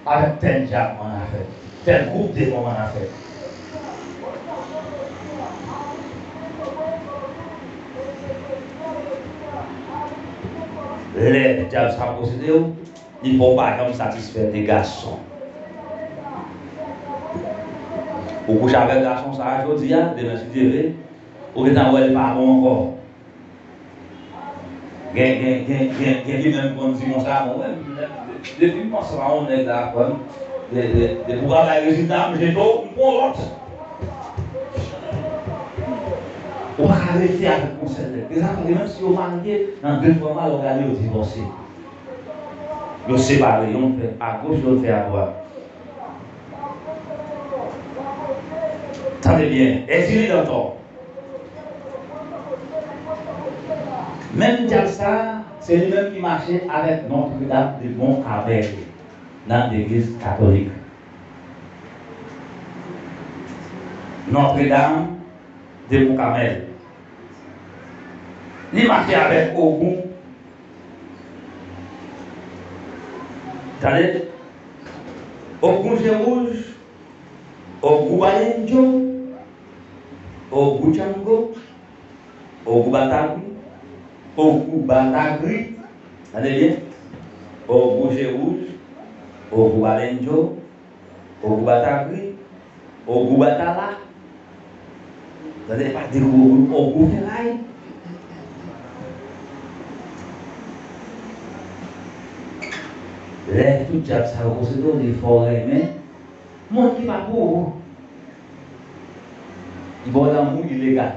avèk tèl dyab annafè, tèl gwoup demon annafè. Lè dyab sa posede w, li fè w pa janm satisfè de gason. Ou kouche avèk gason sa a jodi a, demen si Dye vle, ou gentan wè l pa bon ankò. Gen, gen, gen, gen, gen ki menm konn di konsa, bon, mwen, depi m ansanm ak yon nèg la, frè m, de, de, depi w pa bay rezilta, m jete w, m pran yon lòt. Ou pa ka rete avèk yon sèl nèg. Deza, menm si yo marye, nan de twa mwa, lè w gade, yo divòse. Yo separe, youn fè agoch, lòt fè adwat. Tande byen, Èzili antò. Menm dyab sa a, se li menm ki mache avèk Notre Dame de Mont Carmel nan legliz katolik. Notre Dame de Mont Carmel. Li mache avèk Ogou. Tande? Ogou je wouj, Ogou Balenjo, Ogou Django, Ogou Batagri, Ogou Batagri, tande byen, Ogou je wouj, Ogou Balenjo, Ogou Batagri, Ogou Batala, tande pa de gwo Ogou, Ogou Feray. Lè tout dyab sa yo posede w, li fè w renmen moun ki pa pou ou. Li ba w lanmou ilegal.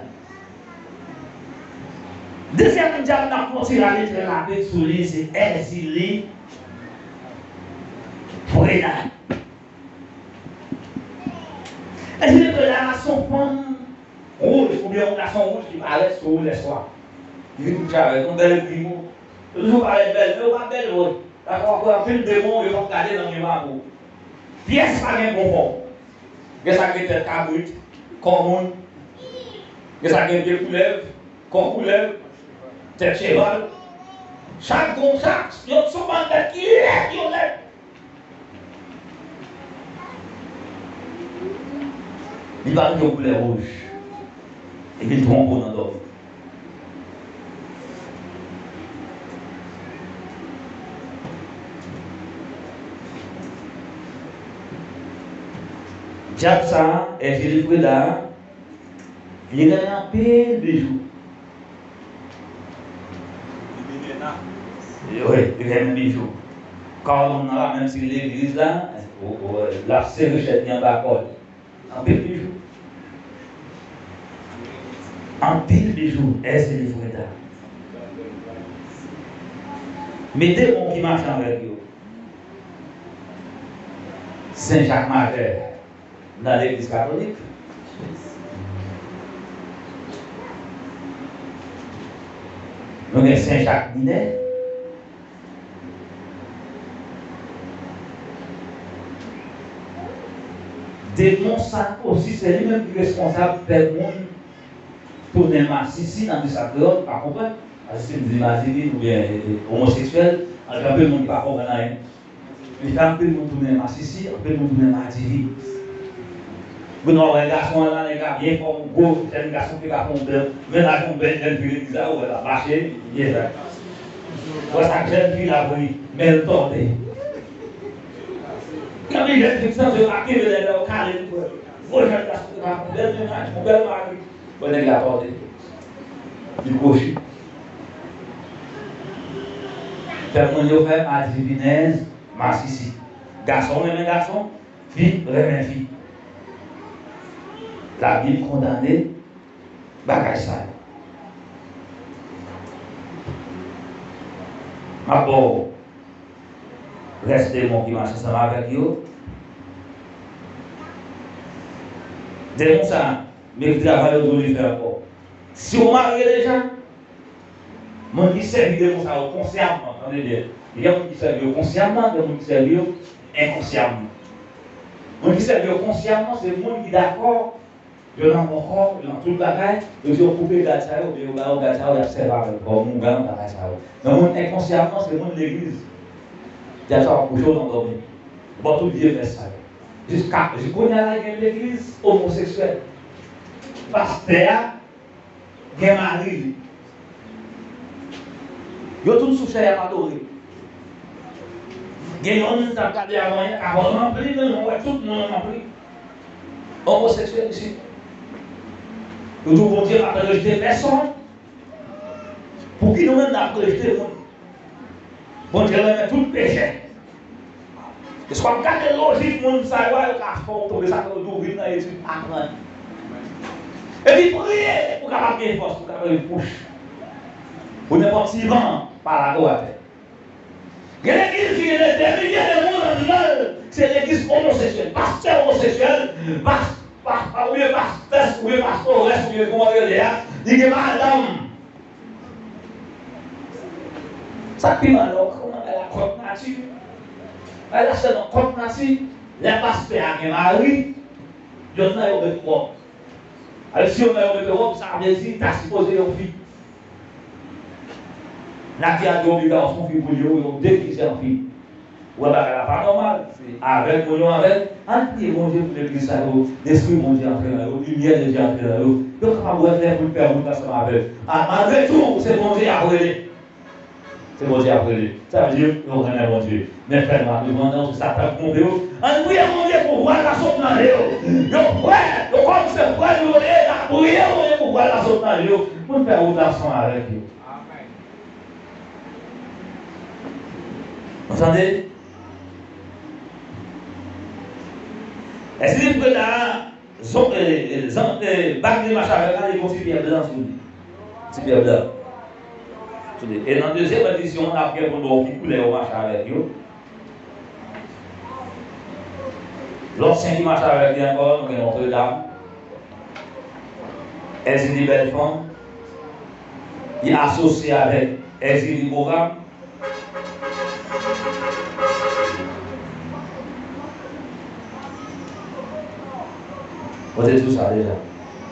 Dezyèm dyab n ap konsidere trè rapid sou li, se Èzili Freda. Èzili Freda se yon fanm wouj, oubyen yon gason wouj ki parèt sou ou lèswa. Li vin kouche avèk yon bèl grimò. Yo toujou parèt bèl, men yo pa bèl vre. Dakò, apre anpil demon, yo p ap gade nan miwa pou ou. Pyès pa gen bon fòm. Gen sa gen tèt kabrit, kò moun. Gen sa gen pye koulèv, kò koulèv. Tèt cheval. Chak gon, chak, yo se yon bann bèt ki lèd, yo lèd. Li pa gen yon koulè wouj. Epi l twonpe w nan dòmi. Dyab sa a, Èzili Freda a, li renmen anpil bijou. Wi, li renmen bijou. Kòm moun nan la, menm si legliz la, w, w, l ap sere chèn li anba kò l. Anpil bijou. Anpil bijou, Èzili Freda. Men demon ki mache avèk yo. Sen Jak Majè nan legliz katolik. Nou gen Sen Jak Minè. Demon sa osi, se li menm ki responsab fè moun tounen masisi nan di sa kreyòl pa konprann. Paske si m di madivin oubyen, e, e, omoseksyèl, ann gen anpil moun ki pa konprann anyen. Li fè anpil moun tounen masisi, anpil moun tounen madivin. Pou nou wè gason an la, nèg la byen fòm, gwo, jèn gason ki pa fè yon bèl, mennaj yon bèl jèn fi legliz la, ou wè l ap mache, byen fè. Ou wè sa jèn fi la pou li, men l tòde. Gen anpil jèn fi ki santi yo pa kenbe nèg la, yo kale l, gwo jèn gason ki pa fè yon bèl mennaj, yon bèl mari. Bon, nèg la tòde. Li kwochi. Fè moun yo fè adivinèz, masisi. Gason renmen gason, fi renmen fi. Labib kondane bagay sa yo. M ap ba w rès demon ki mache ansanm avèk yo. Demon sa, men ki travay yo di w li fè ankò. Si w marye deja, moun ki sèvi demon sa yo konsyamman, tande byen, gen moun ki sèvi yo konsyamman, gen moun ki sèvi yo enkonsyamman. Moun ki sèvi yo konsyamman, se moun ki dakò, yo nan bon kò, yo nan tout bagay, yo di yo koupe gad sa yo, oubyen yo ba yo gad sa yo, y ap sèvi avèk kòm oungan, bagay sa yo. Men moun enkonsyamman, se moun legliz. Dyab sa w ap kouche w nan dòmi. Bon, tout vye mès sa yo. Jiska, jis kounye a la, gen legliz omoseksyèl. Pastè a gen mari li. Yo tout sou chè y ap adore. Gen youn m t ap gade avan yè, ka ranpli, men mwen wè tout moun ranpli. Omoseksyèl isit. Yo di w Bondye pa t rejte pèsonn. Pouki nou menm n ap rejte moun? Bondye renmen tout pechè. Paske w ap gade lojik moun sa yo a, yo ka fè w tonbe, sa fè yo di w vin nan etid aprann. Epi priye pou w kapab gen fòs, pou w kapab gen kouch. Pou nenpòt ti van pa lage w atè. Gen legliz ki gen dè milye de moun anndan l, se legliz omoseksyèl, pastè omoseksyèl, pas, pas, oubyen pastès, oubyen pastores, oubyen kòman yo rele a, li gen madanm. Sa k pi mal la, ou konn bagay la kont nati. Bagay la sèlman kont nati. Lè pastè a gen mari, jodi a yo met wòb. Alò, si yo nan yo met wòb, sa vle di ta sipoze yon fi. Nati a di obliga w se yon fi pou li, yo degize an fi. Ou wè bagay la pa nòmal. Se avèg moun yo avèg. Ann priye Bondye pou legliz sa yo. Lespri Bondye antre nan yo. Limyè de Dye antre nan yo. Yo kapab wè klè pou l fè wout ansanm avèg. A, malgre tou, se Bondye y ap rele. Se Bondye y ap rele. Sa vle di yo renmen Bondye. Men fè nwa devan nan, se Satan k twonpe yo. Ann priye Bondye pou vwal la sot nan je yo. Yo frè, yo kòm se frè nou yo ye, n ap priye Bondye pou vwal la sot nan je yo. Pou n fè wout la ansanm avèg yo. Amèn. Ou tande? Èske li preda zon, e, e, zan, e, bag li mache avèk la, li gon ti pyè blan sou li? Ti pyè blan sou li. E nan dezyèm edisyon, n ap gen pou n wè ki koulè yo mache avèk yo. Lòt sen ki mache avèk li ankò, nou gen Nòtredam. Èzili Bèlfanm, li asosye avèk Èzili Boram. Mwen te di w sa deja.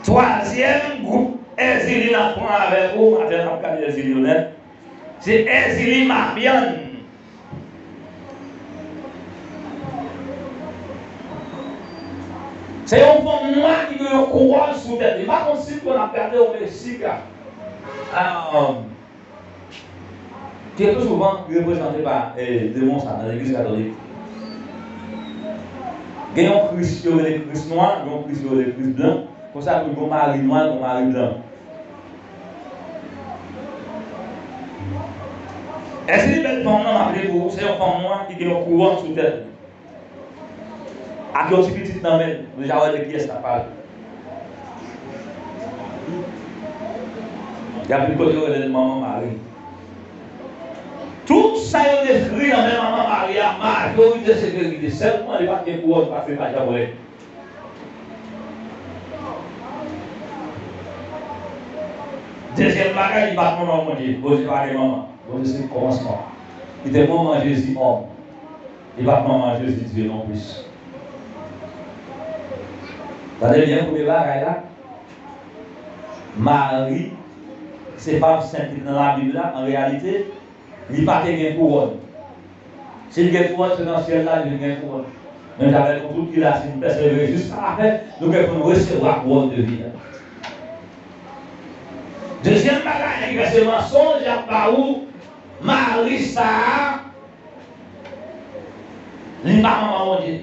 Twazyèm gwoup Èzili n ap pran avèk ou, maten n ap gade Èzili yo nèt. Se Èzili Mafyan. Se yon fanm nwa ki gen yon kouwòn sou tèt li. M pa konn si nou konn ap gade yon Meksika. Ah, ki tou souvan reprezante pa, eh, demon sa nan legliz katolik. Gen yon Kris yo rele Kris nwa, gen yon Kris yo rele Kris blan. Konsa tou, gen yon Mari nwa, gen yon Mari blan. Èske li bèl fanm nan, m ap li pou ou, se yon fanm nwa ki gen yon kouwòn sou tèt li. Ak yon ti pitit nan men l, nou deja wè de kiyès n ap pale. Y ap vin kote yo rele l manman Mari. Tout sa yo dekri nan men manman Mari a, majorite se verite. Sèlman, li pa t gen kouwòn paske li pa t janm rèd. Dezyèm bagay, li pa t manman Bondye. Bondye pa gen manman. Bondye se kòmansman. Li te manman Jezi òm. Li pa t manman Jezi Dye nonplis. Tande byen premye bagay la. Mari, se fanm sent ki te nan Labib la, an reyalite, li pa te gen kouwòn. Si l gen kouwòn, se nan syèl la li vin gen kouwòn. Menm jan avèk nou tout ki la, si nou pèsevere jiska lafen, nou gen pou nou resevwa kouwòn de vi a. Dezyèm bagay ki fè se mansonj y ap ba ou, Mari sa a, li pa manman Bondye.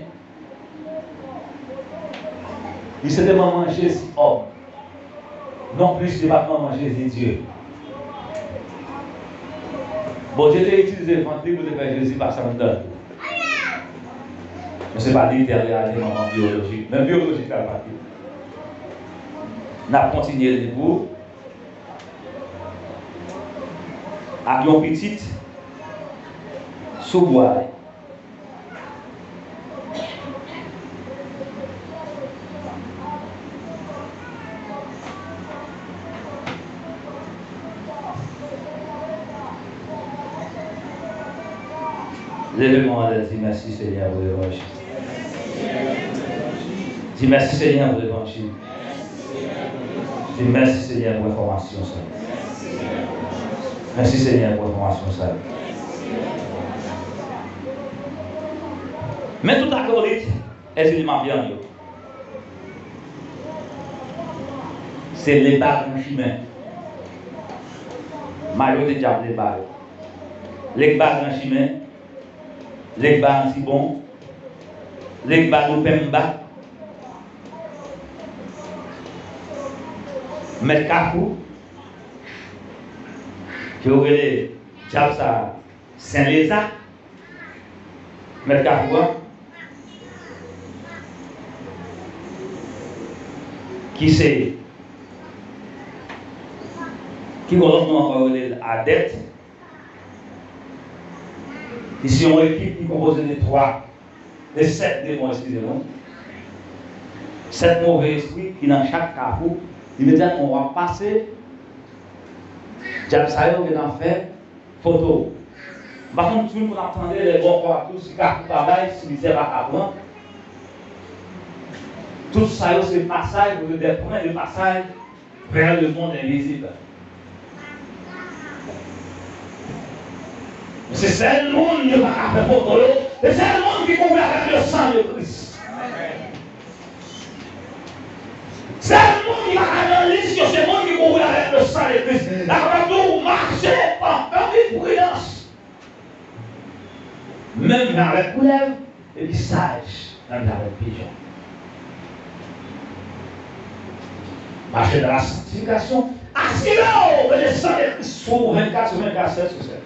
Li se te manman Jezi òm. Nonplis, li pa t manman Jezi Dye. Bondye te itilize vant li pou te fè Jezi pase anndan l. Men se pa li ki te al reyalize manman byolojik. Menm byolojik la, l pa t li. N ap kontinye li pou ak yon pitit sou bwa. Leve men w anlè, di mèsi Senyè pou levanjil. Di mèsi Senyè pou levanjil. Di mèsi Senyè pou enfòmasyon sa. Mèsi Senyè pou enfòmasyon sa. Men tout akolit Èzili Mafyan yo. Se Legba Gran Chimen. Majorite dyab Legba yo. Legba Gran Chimen, Legba Antibon, Legba Lopemba, Mèt Kafou, ke yo rele dyab sa Sen Leza, Mèt Kafou a, ki se, ki gon lòt non ankò, yo rele l Adèt, ki se yon ekip ki konpoze de twa, de sèt demon, eskize nou, sèt move espri ki nan chak kafou, imedyatman w ap pase, dyab sa yo gentan fè foto. M pa konn si nou konn ap tande lè bò kò ap di w si kafou pa bay, simityè pa ka pran. Tout sa yo se pasaj, de pwen de pasaj vers le monde invisible. Se sèl moun yo pa ka fè foto yo, se sèl moun ki kouvri avèk le sang de Christ. Sèl moun ki pa ka nan lis yo, se moun ki kouvri avèk le sang de Christ. L ap di w mache anpil pridans. Menm jan avèk koulèv, epi saj, menm jan avèk pijon. Mache dans la sanctification, asire w ke le sang de Christ sou ou vennkat sou vennkat, sèt sou sèt.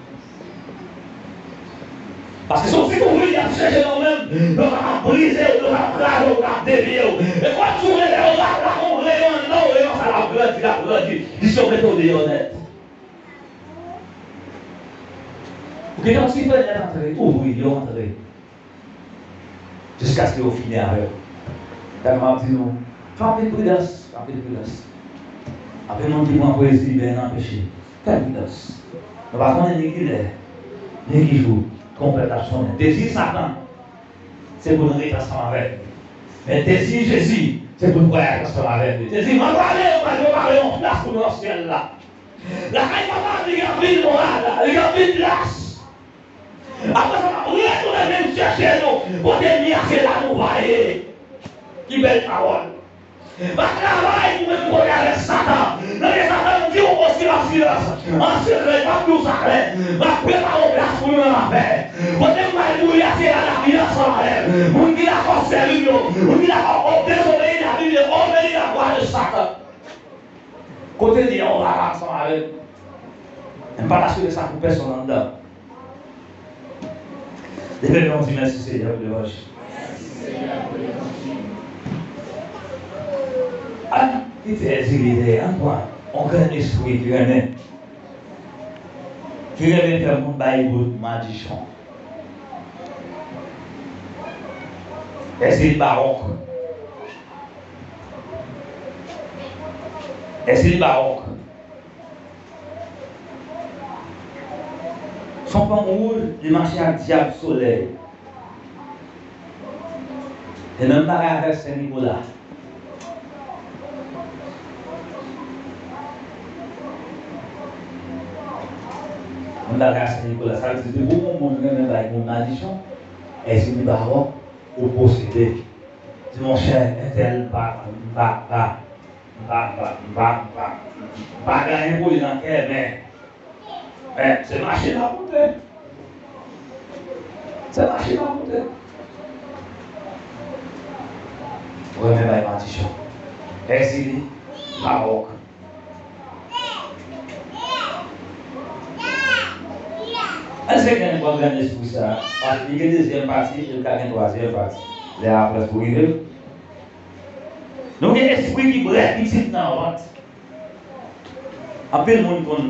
Paske se yon ti kouvri y ap chèche nan ou menm, yo kapab brize w, yo kapab kraze w, yo kapab devye w. E kòm si w rele yo la, la, yon reyon nan w, reyon sa l ap grandi, l ap grandi, jiska w mete w deyò nèt. Ou gentan ti fenèt antre, ouvri yo antre. Jiskaske yo fini avè w. Gade m ap di nou, fè anpil pridans, fè anpil pridans. Anpil moun ki pran pwezi, ben, anpeche. Fè pridans. Nou pa konnen ni kilè, ni ki jou, twonpèt la ap sonnen. Dezi Satan, se pou nou rete ansanm avèk li. Men dezi Jezi, se pou n vwayaje ansanm avèk li. Jezi, mwen prale, mwen prepare yon plas pou nou nan syèl la. Lakay Papa m, li gen anpil mwa la, li gen anpil plas. Apre sa, m ap retounen vin chèche nou. Kote m ye a, se la nou va ye. Ki bèl pawòl. Pa travay pou menm kote avèk Satan. Nan men Satan, m di w osi an silans, an sekrè, m ap di w sa klè. M ap prepare yon plas pou nou nan lapè. Kote m pral mouri a, se la n ap ye ansanm avè m. Moun ki dakò sèvi m yo, moun ki dakò o-, dezobeyi Labib e obeyi lavwa de Satan. Kote li ye, on va ansanm avè l. M pa t asire sa pou pèsonn anndan. Leve men w, di, mèsi Senyè pou levanjil. Ann kite Èzili dèyè, ann pran yon grenn espri ki renmen, ki renmen fè moun bay bout madichon. Èzili Bawòk. Èzili Bawòk. Se yon fanm wouj, li mache ak dyab solèy. Se menm bagay avèk Sen Nikola. Menm bagay ak Sen Nikola. Sa vle di, depi yon moun renmen bay moun madichon, Èzili Bawòk, ou posede. Di, monchè, entèl m pa, m pa, m pa, m pa, m pa, m pa, m pa, m pa gen anyen pou li nan kè, men, men, se machin l ap moute. Se machin l ap moute. Ou renmen bay madichon. Èzili Bawòk. Èske gen yon grenn espri sa a? Paske li gen dezyèm pati, e li ka gen twazyèm pati. Lè a prèske rive. Nou gen espri ki brè pitit nan vant. Anpil moun konn,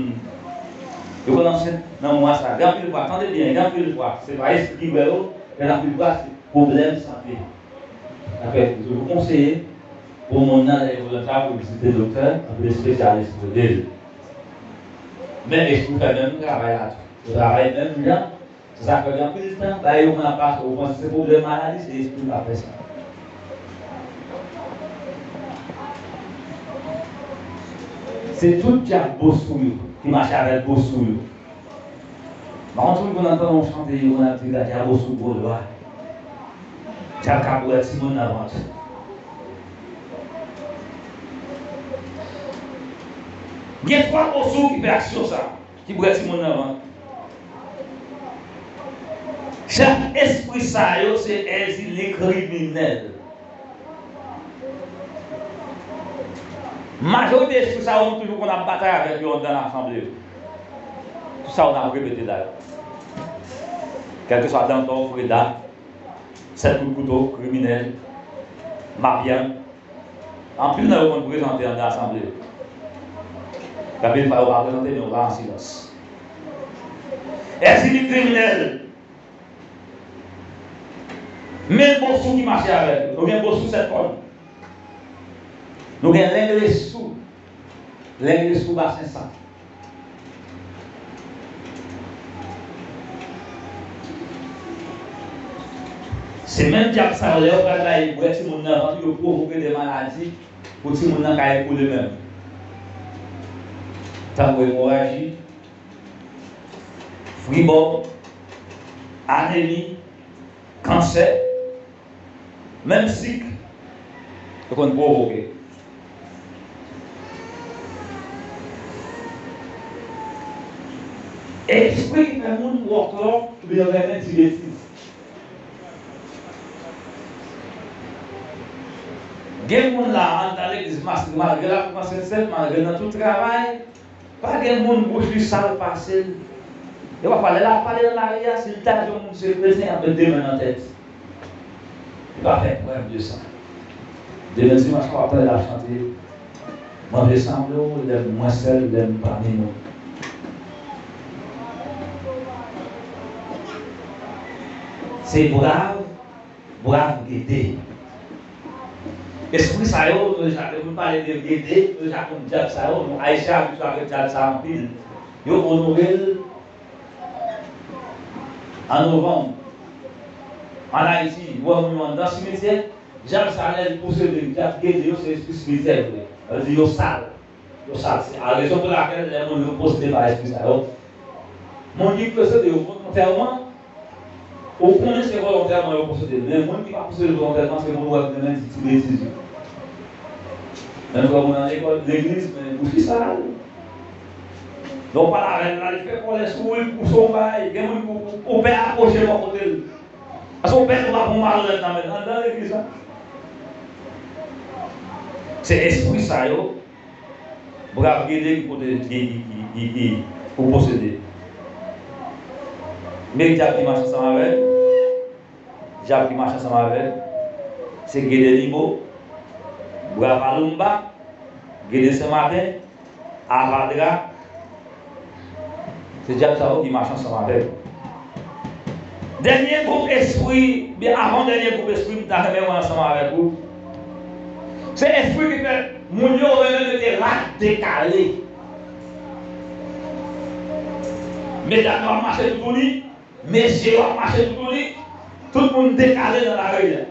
yo konn ansent nan mwa sa a. Gen anpil fwa, tande byen, gen anpil fwa, se pa espri ki brè yo, gen anpil fwa, se pwoblèm sante. Apre, toujou konseye pou moun nan, lè yo rele sa pou vizite doktè, anpil espesyalis rele l. Men espri fè menm travay la tou. Yo travay menm jan. Se sa k fè gen anpil tan, bagay yo konn ap pase, ou panse se pwoblèm maladi, se espri k ap fè sa. Se tout dyab bosou yo ki mache avèk bosou yo. Mwen konn konn antann yon chante, yo konn ap di, "Gade dyab bosou gwo lwa. Dyab ka bwè timoun nan vant." Gen twa bosou ki fè aksyon sa, ki bwè timoun nan vant. Chèf espri sa yo se Èzili kriminèl. Majorite espri sa yo, nou toujou konn ap batay avèk yo anndan asanble yo. Tout sa yo n ap repete la yo. Kèlkeswa Dantò, Freda, Sèt Kout Kouto, kriminèl, mafya. Anpil nan yo konn prezante anndan asanble yo. Anpil fwa yo pa prezante, men yo la an silans. Èzili kriminèl. Men bosou ki mache avèk yo. Nou gen bosou sèt kòn. Nou gen lenglesou. Lenglesou basen san. Se menm dyab sa yo, lè yo pral bay bwè timoun nan vant, yo pwovoke de maladi pou timoun nan ka ekoule menm. Tankou emoraji, fribò, anemi, kansè, menm sik, yo konn pwovoke. Espri ki fè moun wòklò oubyen renmen di betiz. Gen moun la, anndan legliz, mas-, malgre l ap pran Sentsèn, malgre l nan tout travay, pa gen moun bouch li sal pase l. E pafwa, lè l ap pale nan lari a, si l ta di yon moun se kretyen, y ap met de men nan tèt. Li pa fè prèv de sa. Demen dimanch, w ap tande l ap chante, "Manje sanble w, lè m mwen sèl, lè m pami nou." Se brav, brav Gede. Espri sa yo, nou deja, lè nou pale de Gede, nou deja konn dyab sa yo, nou Ayisyen abitye avèk dyab sa anpil. Yo onore l an novanm. Ann Ayiti, ou wè moun yo anndan simityè, Dyab sa, lè l posede, dyab Gede yo, se espri simitè yo ye. Sa vle di yo sal. Yo sal. Se rezon pou lakèl lè moun yo posede pa espri sa yo, moun ki posede yo volontèman, ou konnen se volontèman yo posede l, men moun ki pa posede l volontèman, se moun ou wè ki renmen di ti betiz yo. Menm lè moun nan lekòl, legliz, men pou ki sa l? Donk, ou pale avè l la, li fè kòlè sou ou, li pouse w bay. Gen moun ki ou, ou pè apwoche bò kote l. Paske ou pè pou w pa pran malonèt nan men l anndan legliz la. Se espri sa yo, brav Gede ki pote, ki, ki, ki, ki, ki, ou posede. Men dyab ki mache ansanm avè l, dyab ki mache ansanm avè l, se Gede Nibo, brav Aloumba, Gede Senmaten, Avadra, se dyab sa yo ki mache ansanm avè l. Dènye gwoup espri, byen avan dènye gwoup espri, m ta renmen wè ansanm avèk ou. Se espri ki fè moun yo renmen mete rad dekale. Medam yo ap mache toutouni, mesye yo ap mache toutouni, tout moun dekale nan lari a.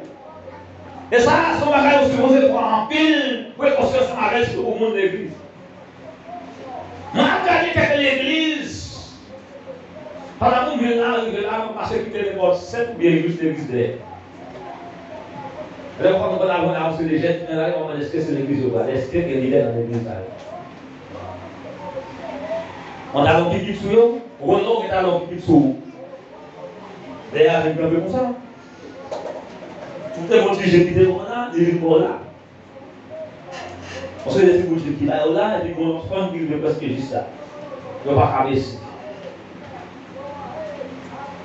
E sa, se yon bagay ou sipoze pran anpil prekosyon ansanm avè l, sitou pou moun legliz. Mwen ap gade kèk legliz. Pandan pou m vin la, rive la, mwen pase kite nenpòt sèt oubyen jis legliz dèyè. Lè w konn konn avè yon seri de jèn, men la, w mande èske se legliz yo pral, èske gen lidè nan legliz sa yo. Yon talon kikit sou yo, ou konn lè w gen talon kikit sou ou. Dèyè a vin kanpe konsa. Ou te bon ti je kite konsa, li vin bò la. Yon seri de figi ki ba yo la, epi gon lòt fanm ki rive prèske jis la. Yo pa ka bese.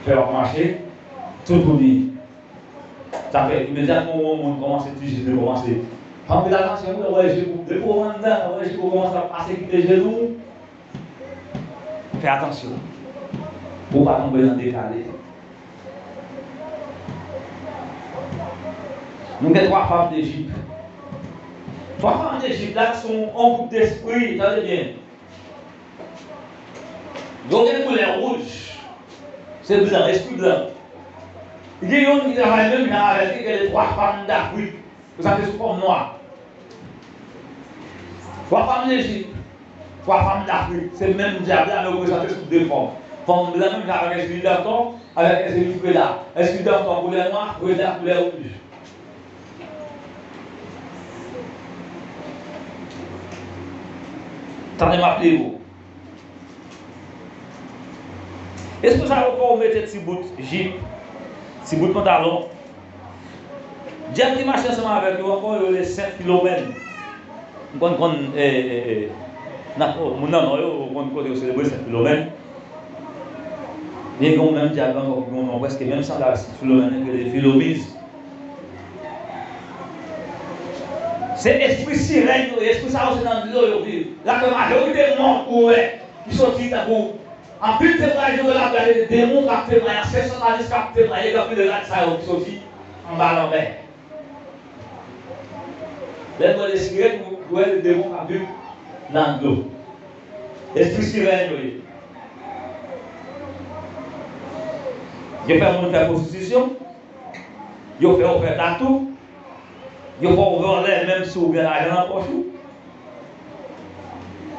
Fè w ap mache, toutouni. Sa fè, imedyatman yon moun kòmanse ti jis li kòmanse. Anpil atansyon, ou wè jip ou, depi w anndan, ou wè jip ou kòmanse ap pase kite jenou. Fè atansyon. Pou w pa tonbe nan dekale. Nou gen twa fanm Lejip. Twa fanm Lejip la se yon gwoup despri, tande byen. Yo gen koulè wouj. Se blan, espri blan. Gen youn ki travay menm jan avèk li, ki rele twa fanm Dafrik. Prezante sou fòm nwa. Twa fanm Lejip, twa fanm Dafrik, se menm dyab la, men yo prezante sou de fòm. Fòm blan menm jan avèk espri dantò, avèk espri freda. Espri dantò koulè nwa, freda koulè wouj. Tande m ap li pou ou. Espri sa yo fè w mete ti bout jip, ti bout pantalon. Dyab ki mache ansanm avèk yo ankò, yo rele Sent Filomèn. M konn konn, e, e, e, nan, o, moun nan nò yo, ou konn kote yo selebre Sent Filomèn. Men gen yon menm dyab ankò ki gen yon non prèske menm sanblab Sent Filomèn nan ki rele Filomiz. Se espri sirèn yo ye, espri sa yo se nan dlo yo viv. Laplè majorite mò ou wè ki soti tankou anpil temwayaj yo la, gade demon k ap temwaye, ansyen satanis k ap temwaye, gen anpil rad sa yo ki soti anba lanmè. Lè nou wè de sirèn, nou wè de demon k ap viv nan dlo. Espri sirèn yo ye. Yo fè moun fè pwostitisyon. Yo fè w fè tatou. Yo fè w vòlè menm si w gen lajan nan pòch ou.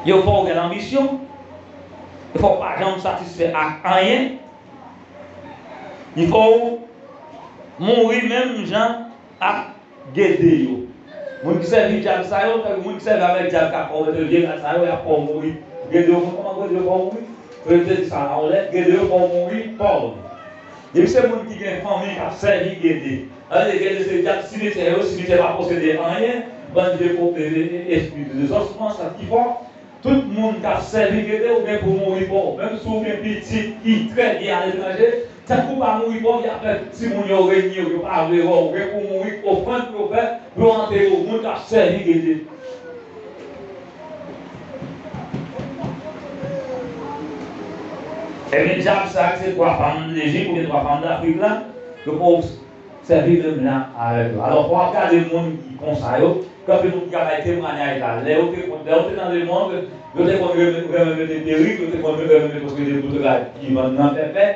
Yo fè w gen lanbisyon. Yo fè w pa janm satisfè ak anyen. Yo fè w mouri menm jan ak Gede yo. Moun ki sèvi dyab sa yo, tankou moun ki sèvi avèk dyab k ap fè w mete vye rad sa yo, y ap fè w mouri. Gede yo, kòman Gede yo fè w mouri? Yo te di sa nan yon lèt, Gede yo fè w mouri pòv. Depi se moun ki gen fanmi k ap sèvi Gede. Sa vle di Gede se dyab simitè yo, simitè pa posede anyen, bann vye po-, e, e, e, espri dezòsman, sa ki fò. Tout moun k ap sèvi Gede, ou gen pou mouri pòv. Menm si w gen pitit ki trè byen aletranje, tankou w pa mouri pòv, y ap fè timoun yo renye w, yo pa vle wè w, ou gen pou mouri, ofrann pou yo fè, pou yo antere w, moun k ap sèvi Gede. Ebyen, dyab sa a, se twa fanm Lejip oubyen twa fanm Dafrik la, yo poko sèvi menm jan avèk yo. Alò, fò w ap gade moun ki konsa yo, gen anpil moun ki ka bay temwayaj la. Lè yo te, lè yo te nan lemonn, yo te konn renmen, renmen mete perik, yo te konn renmen mete yon seri de bout rad ki vann nan pèpè,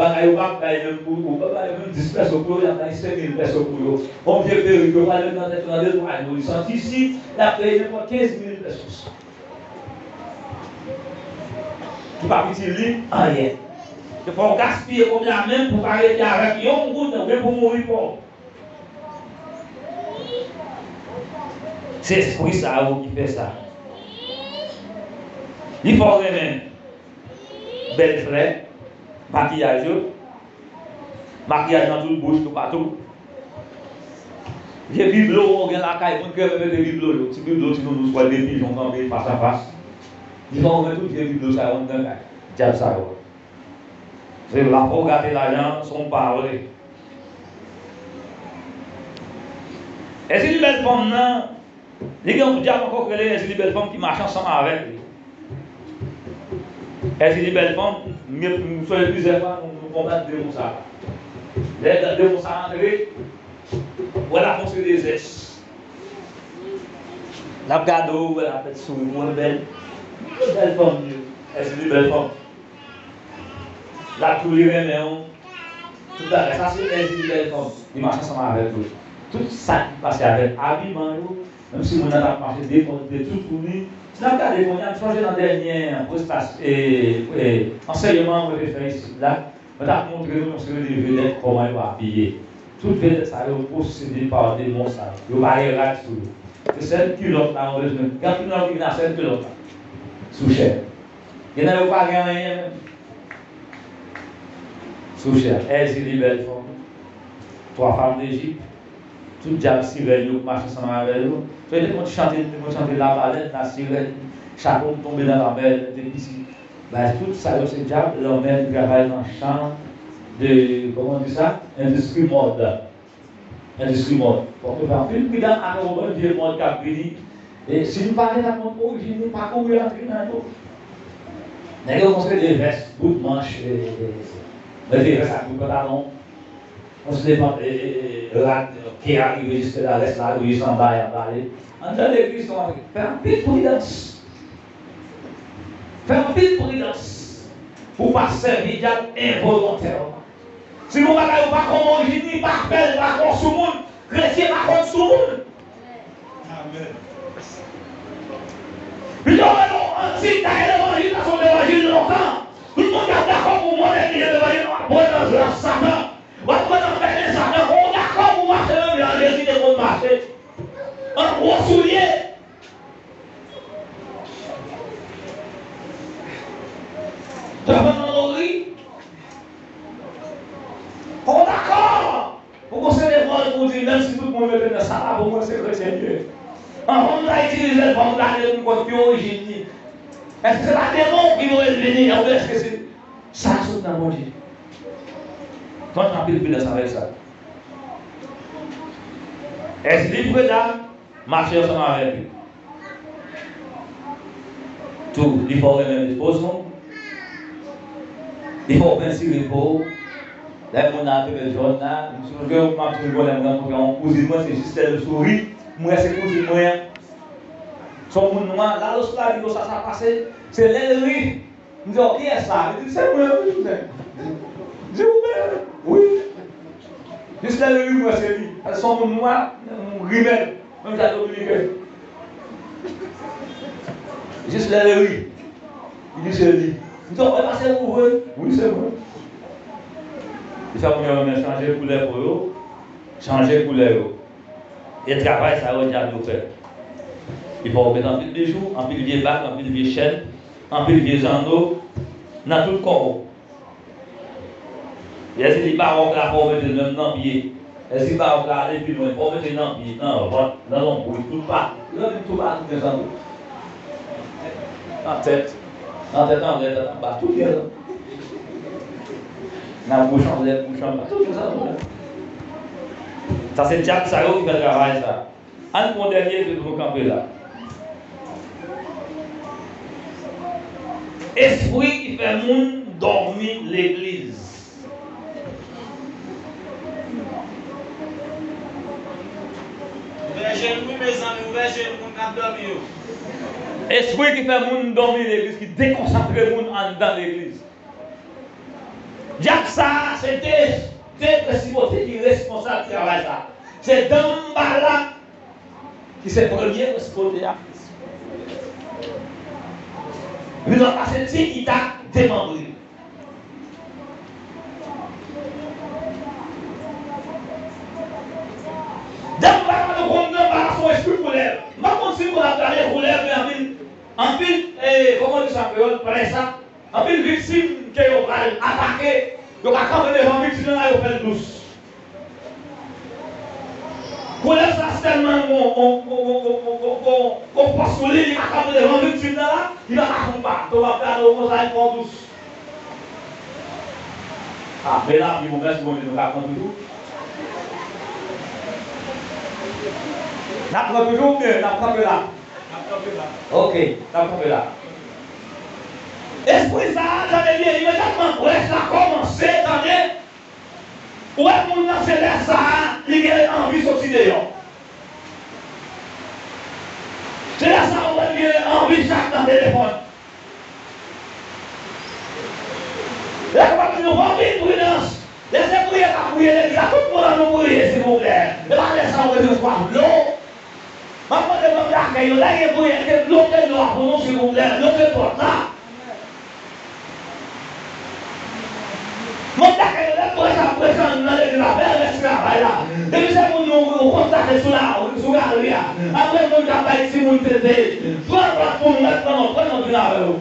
Bagay yo p ap bay menm pou ou, yo p ap bay menm dis pèso pou yo, y ap bay senk mil pèso pou yo. Yon vye perik yo pral met nan tèt yo nan de twa jou, li sòti isit, l ap peye nenpòt kenz mil pèso. Ki p ap itil li anyen. Yo fè w gaspiye kòb la menm pou pa rete avèk yon goud, oubyen pou mouri pòv. Se espri sa yo ki fè sa. Li fè w renmen bèl flè, makiyaj yo, makiyaj nan tout bouch, toupatou. Vye biblo ou gen lakay, moun ki renmen mete biblo yo, ti biblo, ti nounours, w ap wè de pijon kanpe fas a fas. Li fè w renmen tout vye biblo sa yo anndan kay dyab sa yo. Se la pou w gate lajan, se yon pa vre. Èzili bèl fanm nan, li gen yon dyab ankò ki rele Èzili bèl fanm ki mache ansanm avèk li. Èzili bèl fanm, m, m sonje plizyè fwa nou, nou konbat demon sa. Lè demon sa antre, w wè l ap montre de zès. L ap gade w, w wè l ap fè souri, w wè l bèl. Bèl fanm, Èzili bèl fanm. L ap tou li renmen w. Tout bagay. Sa se Èzili bèl fanm. Li mache ansanm avèk ou. Tout sa ki pase avèk abiman yo, menm si moun nan t ap mache dekòlte, toutouni. Si n ap gade kounye a, m sonje nan dènye prestas-, e, e, ansèyman mwen te fè isit la, mwen t ap montre nou yon seri de vedèt kòman yo abiye. Tout vedèt sa yo posede pa demon sa yo. Yo pa gen rad sou yo. Se sèl kilòt la yo bezwen. Gen anpil moun ki vin ak sèl kilòt la sou chè. Gen nan yo pa gen anyen menm sou chè. Èzili bèl fanm, twa fanm d'Ejip, tout dyab sirèn yo k mache ansanm avè yo. So, yo te konn chante, te konn chante labalèn, lasirèn, chapo m tonbe nan lanmè, te pisi. Bagay tout sa yo se dyab lanmè ki travay nan chan de, kòman di sa? Endistri mòd. Endistri mòd. Fòk nou fè anpil pridan ak yon bann vye mòd k ap vini. E si nou pa gentan konn orijin li, pa kouri antre nan yo. Nèg yo konn se de vès, bout manch, e, e, e, mete vès ak bout pantalon. Konn se de pant-, e, e, e, rad, ke a rive jiske la, rès la rive jis anba, e anba li. Anndan legliz nou antre. Fè anpil pridans. Fè anpil pridans pou w pa sèvi dyab envolontèman. Si gon bagay ou pa konn orijin li, pa fè l, pa konn sou moun. Kretyen pa konn sou moun. Amèn. Pito w wè nou antik, dayè levanjil la se yon levanjil lontan. Tout moun k ap dakò pou mwen, levanjil w ap pran nan zòt Satan. W ap pran nan pèlen Satan. Ou dakò pou mache menm jan Jezi te konn mache. An gwo soulye. Sa fè nan lori. Ou dakò pou konsidere Pòl pou di, menm si tout moun mete nan sa la, pou mwen se kretyen m ye. Anvan m ta itilize l, fò m gade pou m konn ki orijin li. Èske se pa demon ki voye l vini, oubyen èske se sa sot nan Bondye? Fò n anpil pridans avèk sa. Èske li preda? Mache ansanm avèk li. Tou, li fè w renmen espoz ou. Li fè w pentire po w. Lè moun nan te met jòn la, m sonje m ap di w, lè m rankontre yon kouzin mwen, se jis lè l souri, m wè se kouzin mwen an. Se yon moun nwa, la lòske lavi konsa sa pase, se lè l ri. M di, "Ò, kiyès sa?" Li di, "Se mwen, wi, kouzen." M di, "Ou menm?" "Wi." Jis lè l ri, m wè se li. Se yon moun nwa, yon grimèl, menm jan Dominiken. Jis lè l ri, li di, "Se li." M di, "Ò, e pa se ou vre?" "Wi, se mwen." Li fè moun yo renmen chanje koulè po yo, chanje koulè yo. E travay sa yo dyab yo fè. Li fè w met anpil bijou, anpil vye bag, anpil vye chèn, anpil vye zanno nan tout kò w. Èske li pa wòk la, fò w mete l menm nan pye? Èske li pa wòk la ale pi lwen, fò w mete l nan pye, nan vant, nan lonbrit, tout pa, nan tout pa, tout gen zanno. Nan tèt, nan tèt anlè, tèt anba, tout gen zanno. Nan bouch anlè, bouch anba, tout gen zanno. Sa se dyab sa yo ki fè travay sa. Ann pran dènye epi nou kanpe la. Espri ki fè moun dòmi legliz. Ouvè je nou, mezanmi, ouvè je nou, moun k ap dòmi yo. Espri ki fè moun dòmi legliz, ki dekonsantre moun anndan legliz. Dyab sa a, se de, de prensipote ki responsab travay sa a. Se Danbalak ki se premye prensipote a. Li nan pase di ki ta demanbre. Danbalak pa t konn Danbalak se yon espri koulèv. M pa konn si moun ap gade koulèv, men anpil, anpil, eh, kòman di sa an kreyòl, presa. Anpil viktim ke yo pral atake, yo ka kanpe devan viktim nan la, yo fè l dous. Koulèv sa tèlman gon, gon, gon fòs sou li, li ka kanpe devan viktim nan la, li pa ka fè yon pa. Tonbe ap gade w konsa, li fè w dous. A, bèl avi, bon, mèsi Bondye, nou ka pran toujou. N ap pran toujou oubyen n ap kanpe la? Ok, n ap kanpe la. Espri sa a, tande byen, imedyatman prèch la kòmanse, tande, ou wè moun nan se lè sa a, li gen anvi soti deyò. Se lè sa a, ou wè li gen anvi chat nan telefòn. Lè w ap di nou fò w gen pridans. Lè se priyè k ap priye legliz la, tout moun an nou priye, silvouplè. E pa lè sa a ou bezwen swaf dlo. M ap mande manm dakèy yo, lè gen priyè, ke dlo, ke dlo a pou nou, silvouplè. Dlo ke pòt la. Manm dakèy yo, lè prèch ap preche nan legliz la, fè rès travay la. Depi se moun nou, ou konn sa fè sou la, sou galri a. Apre moun k ap bay timoun tete. Pran lòt pou nou, mèt pran lòt, pran lòt vin avè yo.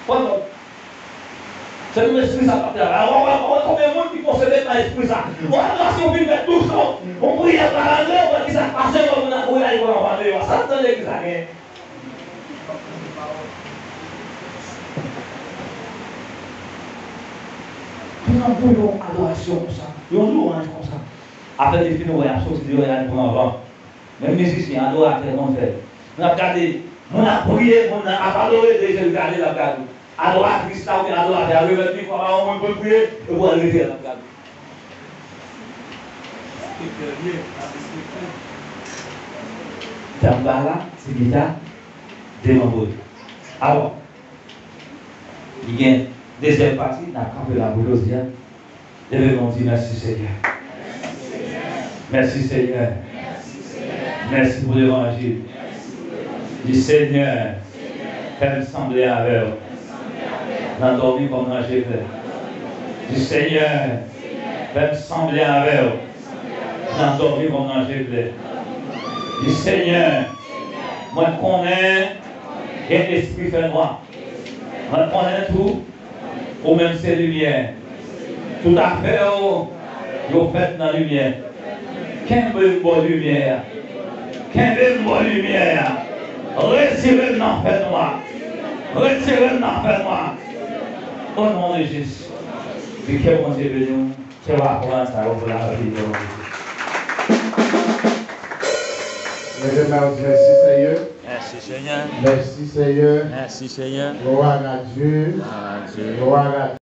Pran lòt. Se menm espri sa k ap travay. Ou wè, ou wè, ou wè konbyen moun ki posede pa espri sa. Ou wè, la, si w vin fè dous, ou priyè pa rantre, ou wè ki sa k pase, ou wè moun ap kouri al pran anvan deyò. Sa k nan legliz la gen? Pou n ap voye yon adorasyon konsa, yon lwanj konsa. Apre li fini, ou wè, y ap soti deyò, y al pran van. Menm mizisyen, adoratè, konn fè l. Moun ap gade, moun ap priye, moun nan ap adore, depi l gade, l ap gade. Adoratris la oubyen adoratè a remèt mikwo a ba yon moun pou l priye, epi w al rete la, l ap gade. Danbalak, ti gita, demanbre. Alò, li gen dezyèm pati, n ap kanpe la pou jodi a. Leve men w, di, mèsi, Senyè. Mèsi, Senyè. Mèsi pou levanjil. Di, Senyè, fè m sanble avè w nan dòmi kòm nan je klè. Di, Senyè, fè m sanble avè w nan dòmi kòm nan je klè. Di, Senyè, mwen konnen gen espri fènwa. Mwen konnen tou, ou menm se limyè. Tout afè w, yo fèt nan limyè. Kenbe m bò limyè a. Kenbe m bò limyè a. Retire m nan fènwa. Retire m nan fènwa. O non de Jezi. Ke Bondye beni w. Ke w aprann sa yo pou lavi w. Leve men w, di, mèsi, Senyè. Mèsi, Senyè. Mèsi, Senyè. Mèsi, Senyè. Gloire à Dieu. Gloire à Dieu. Gloire à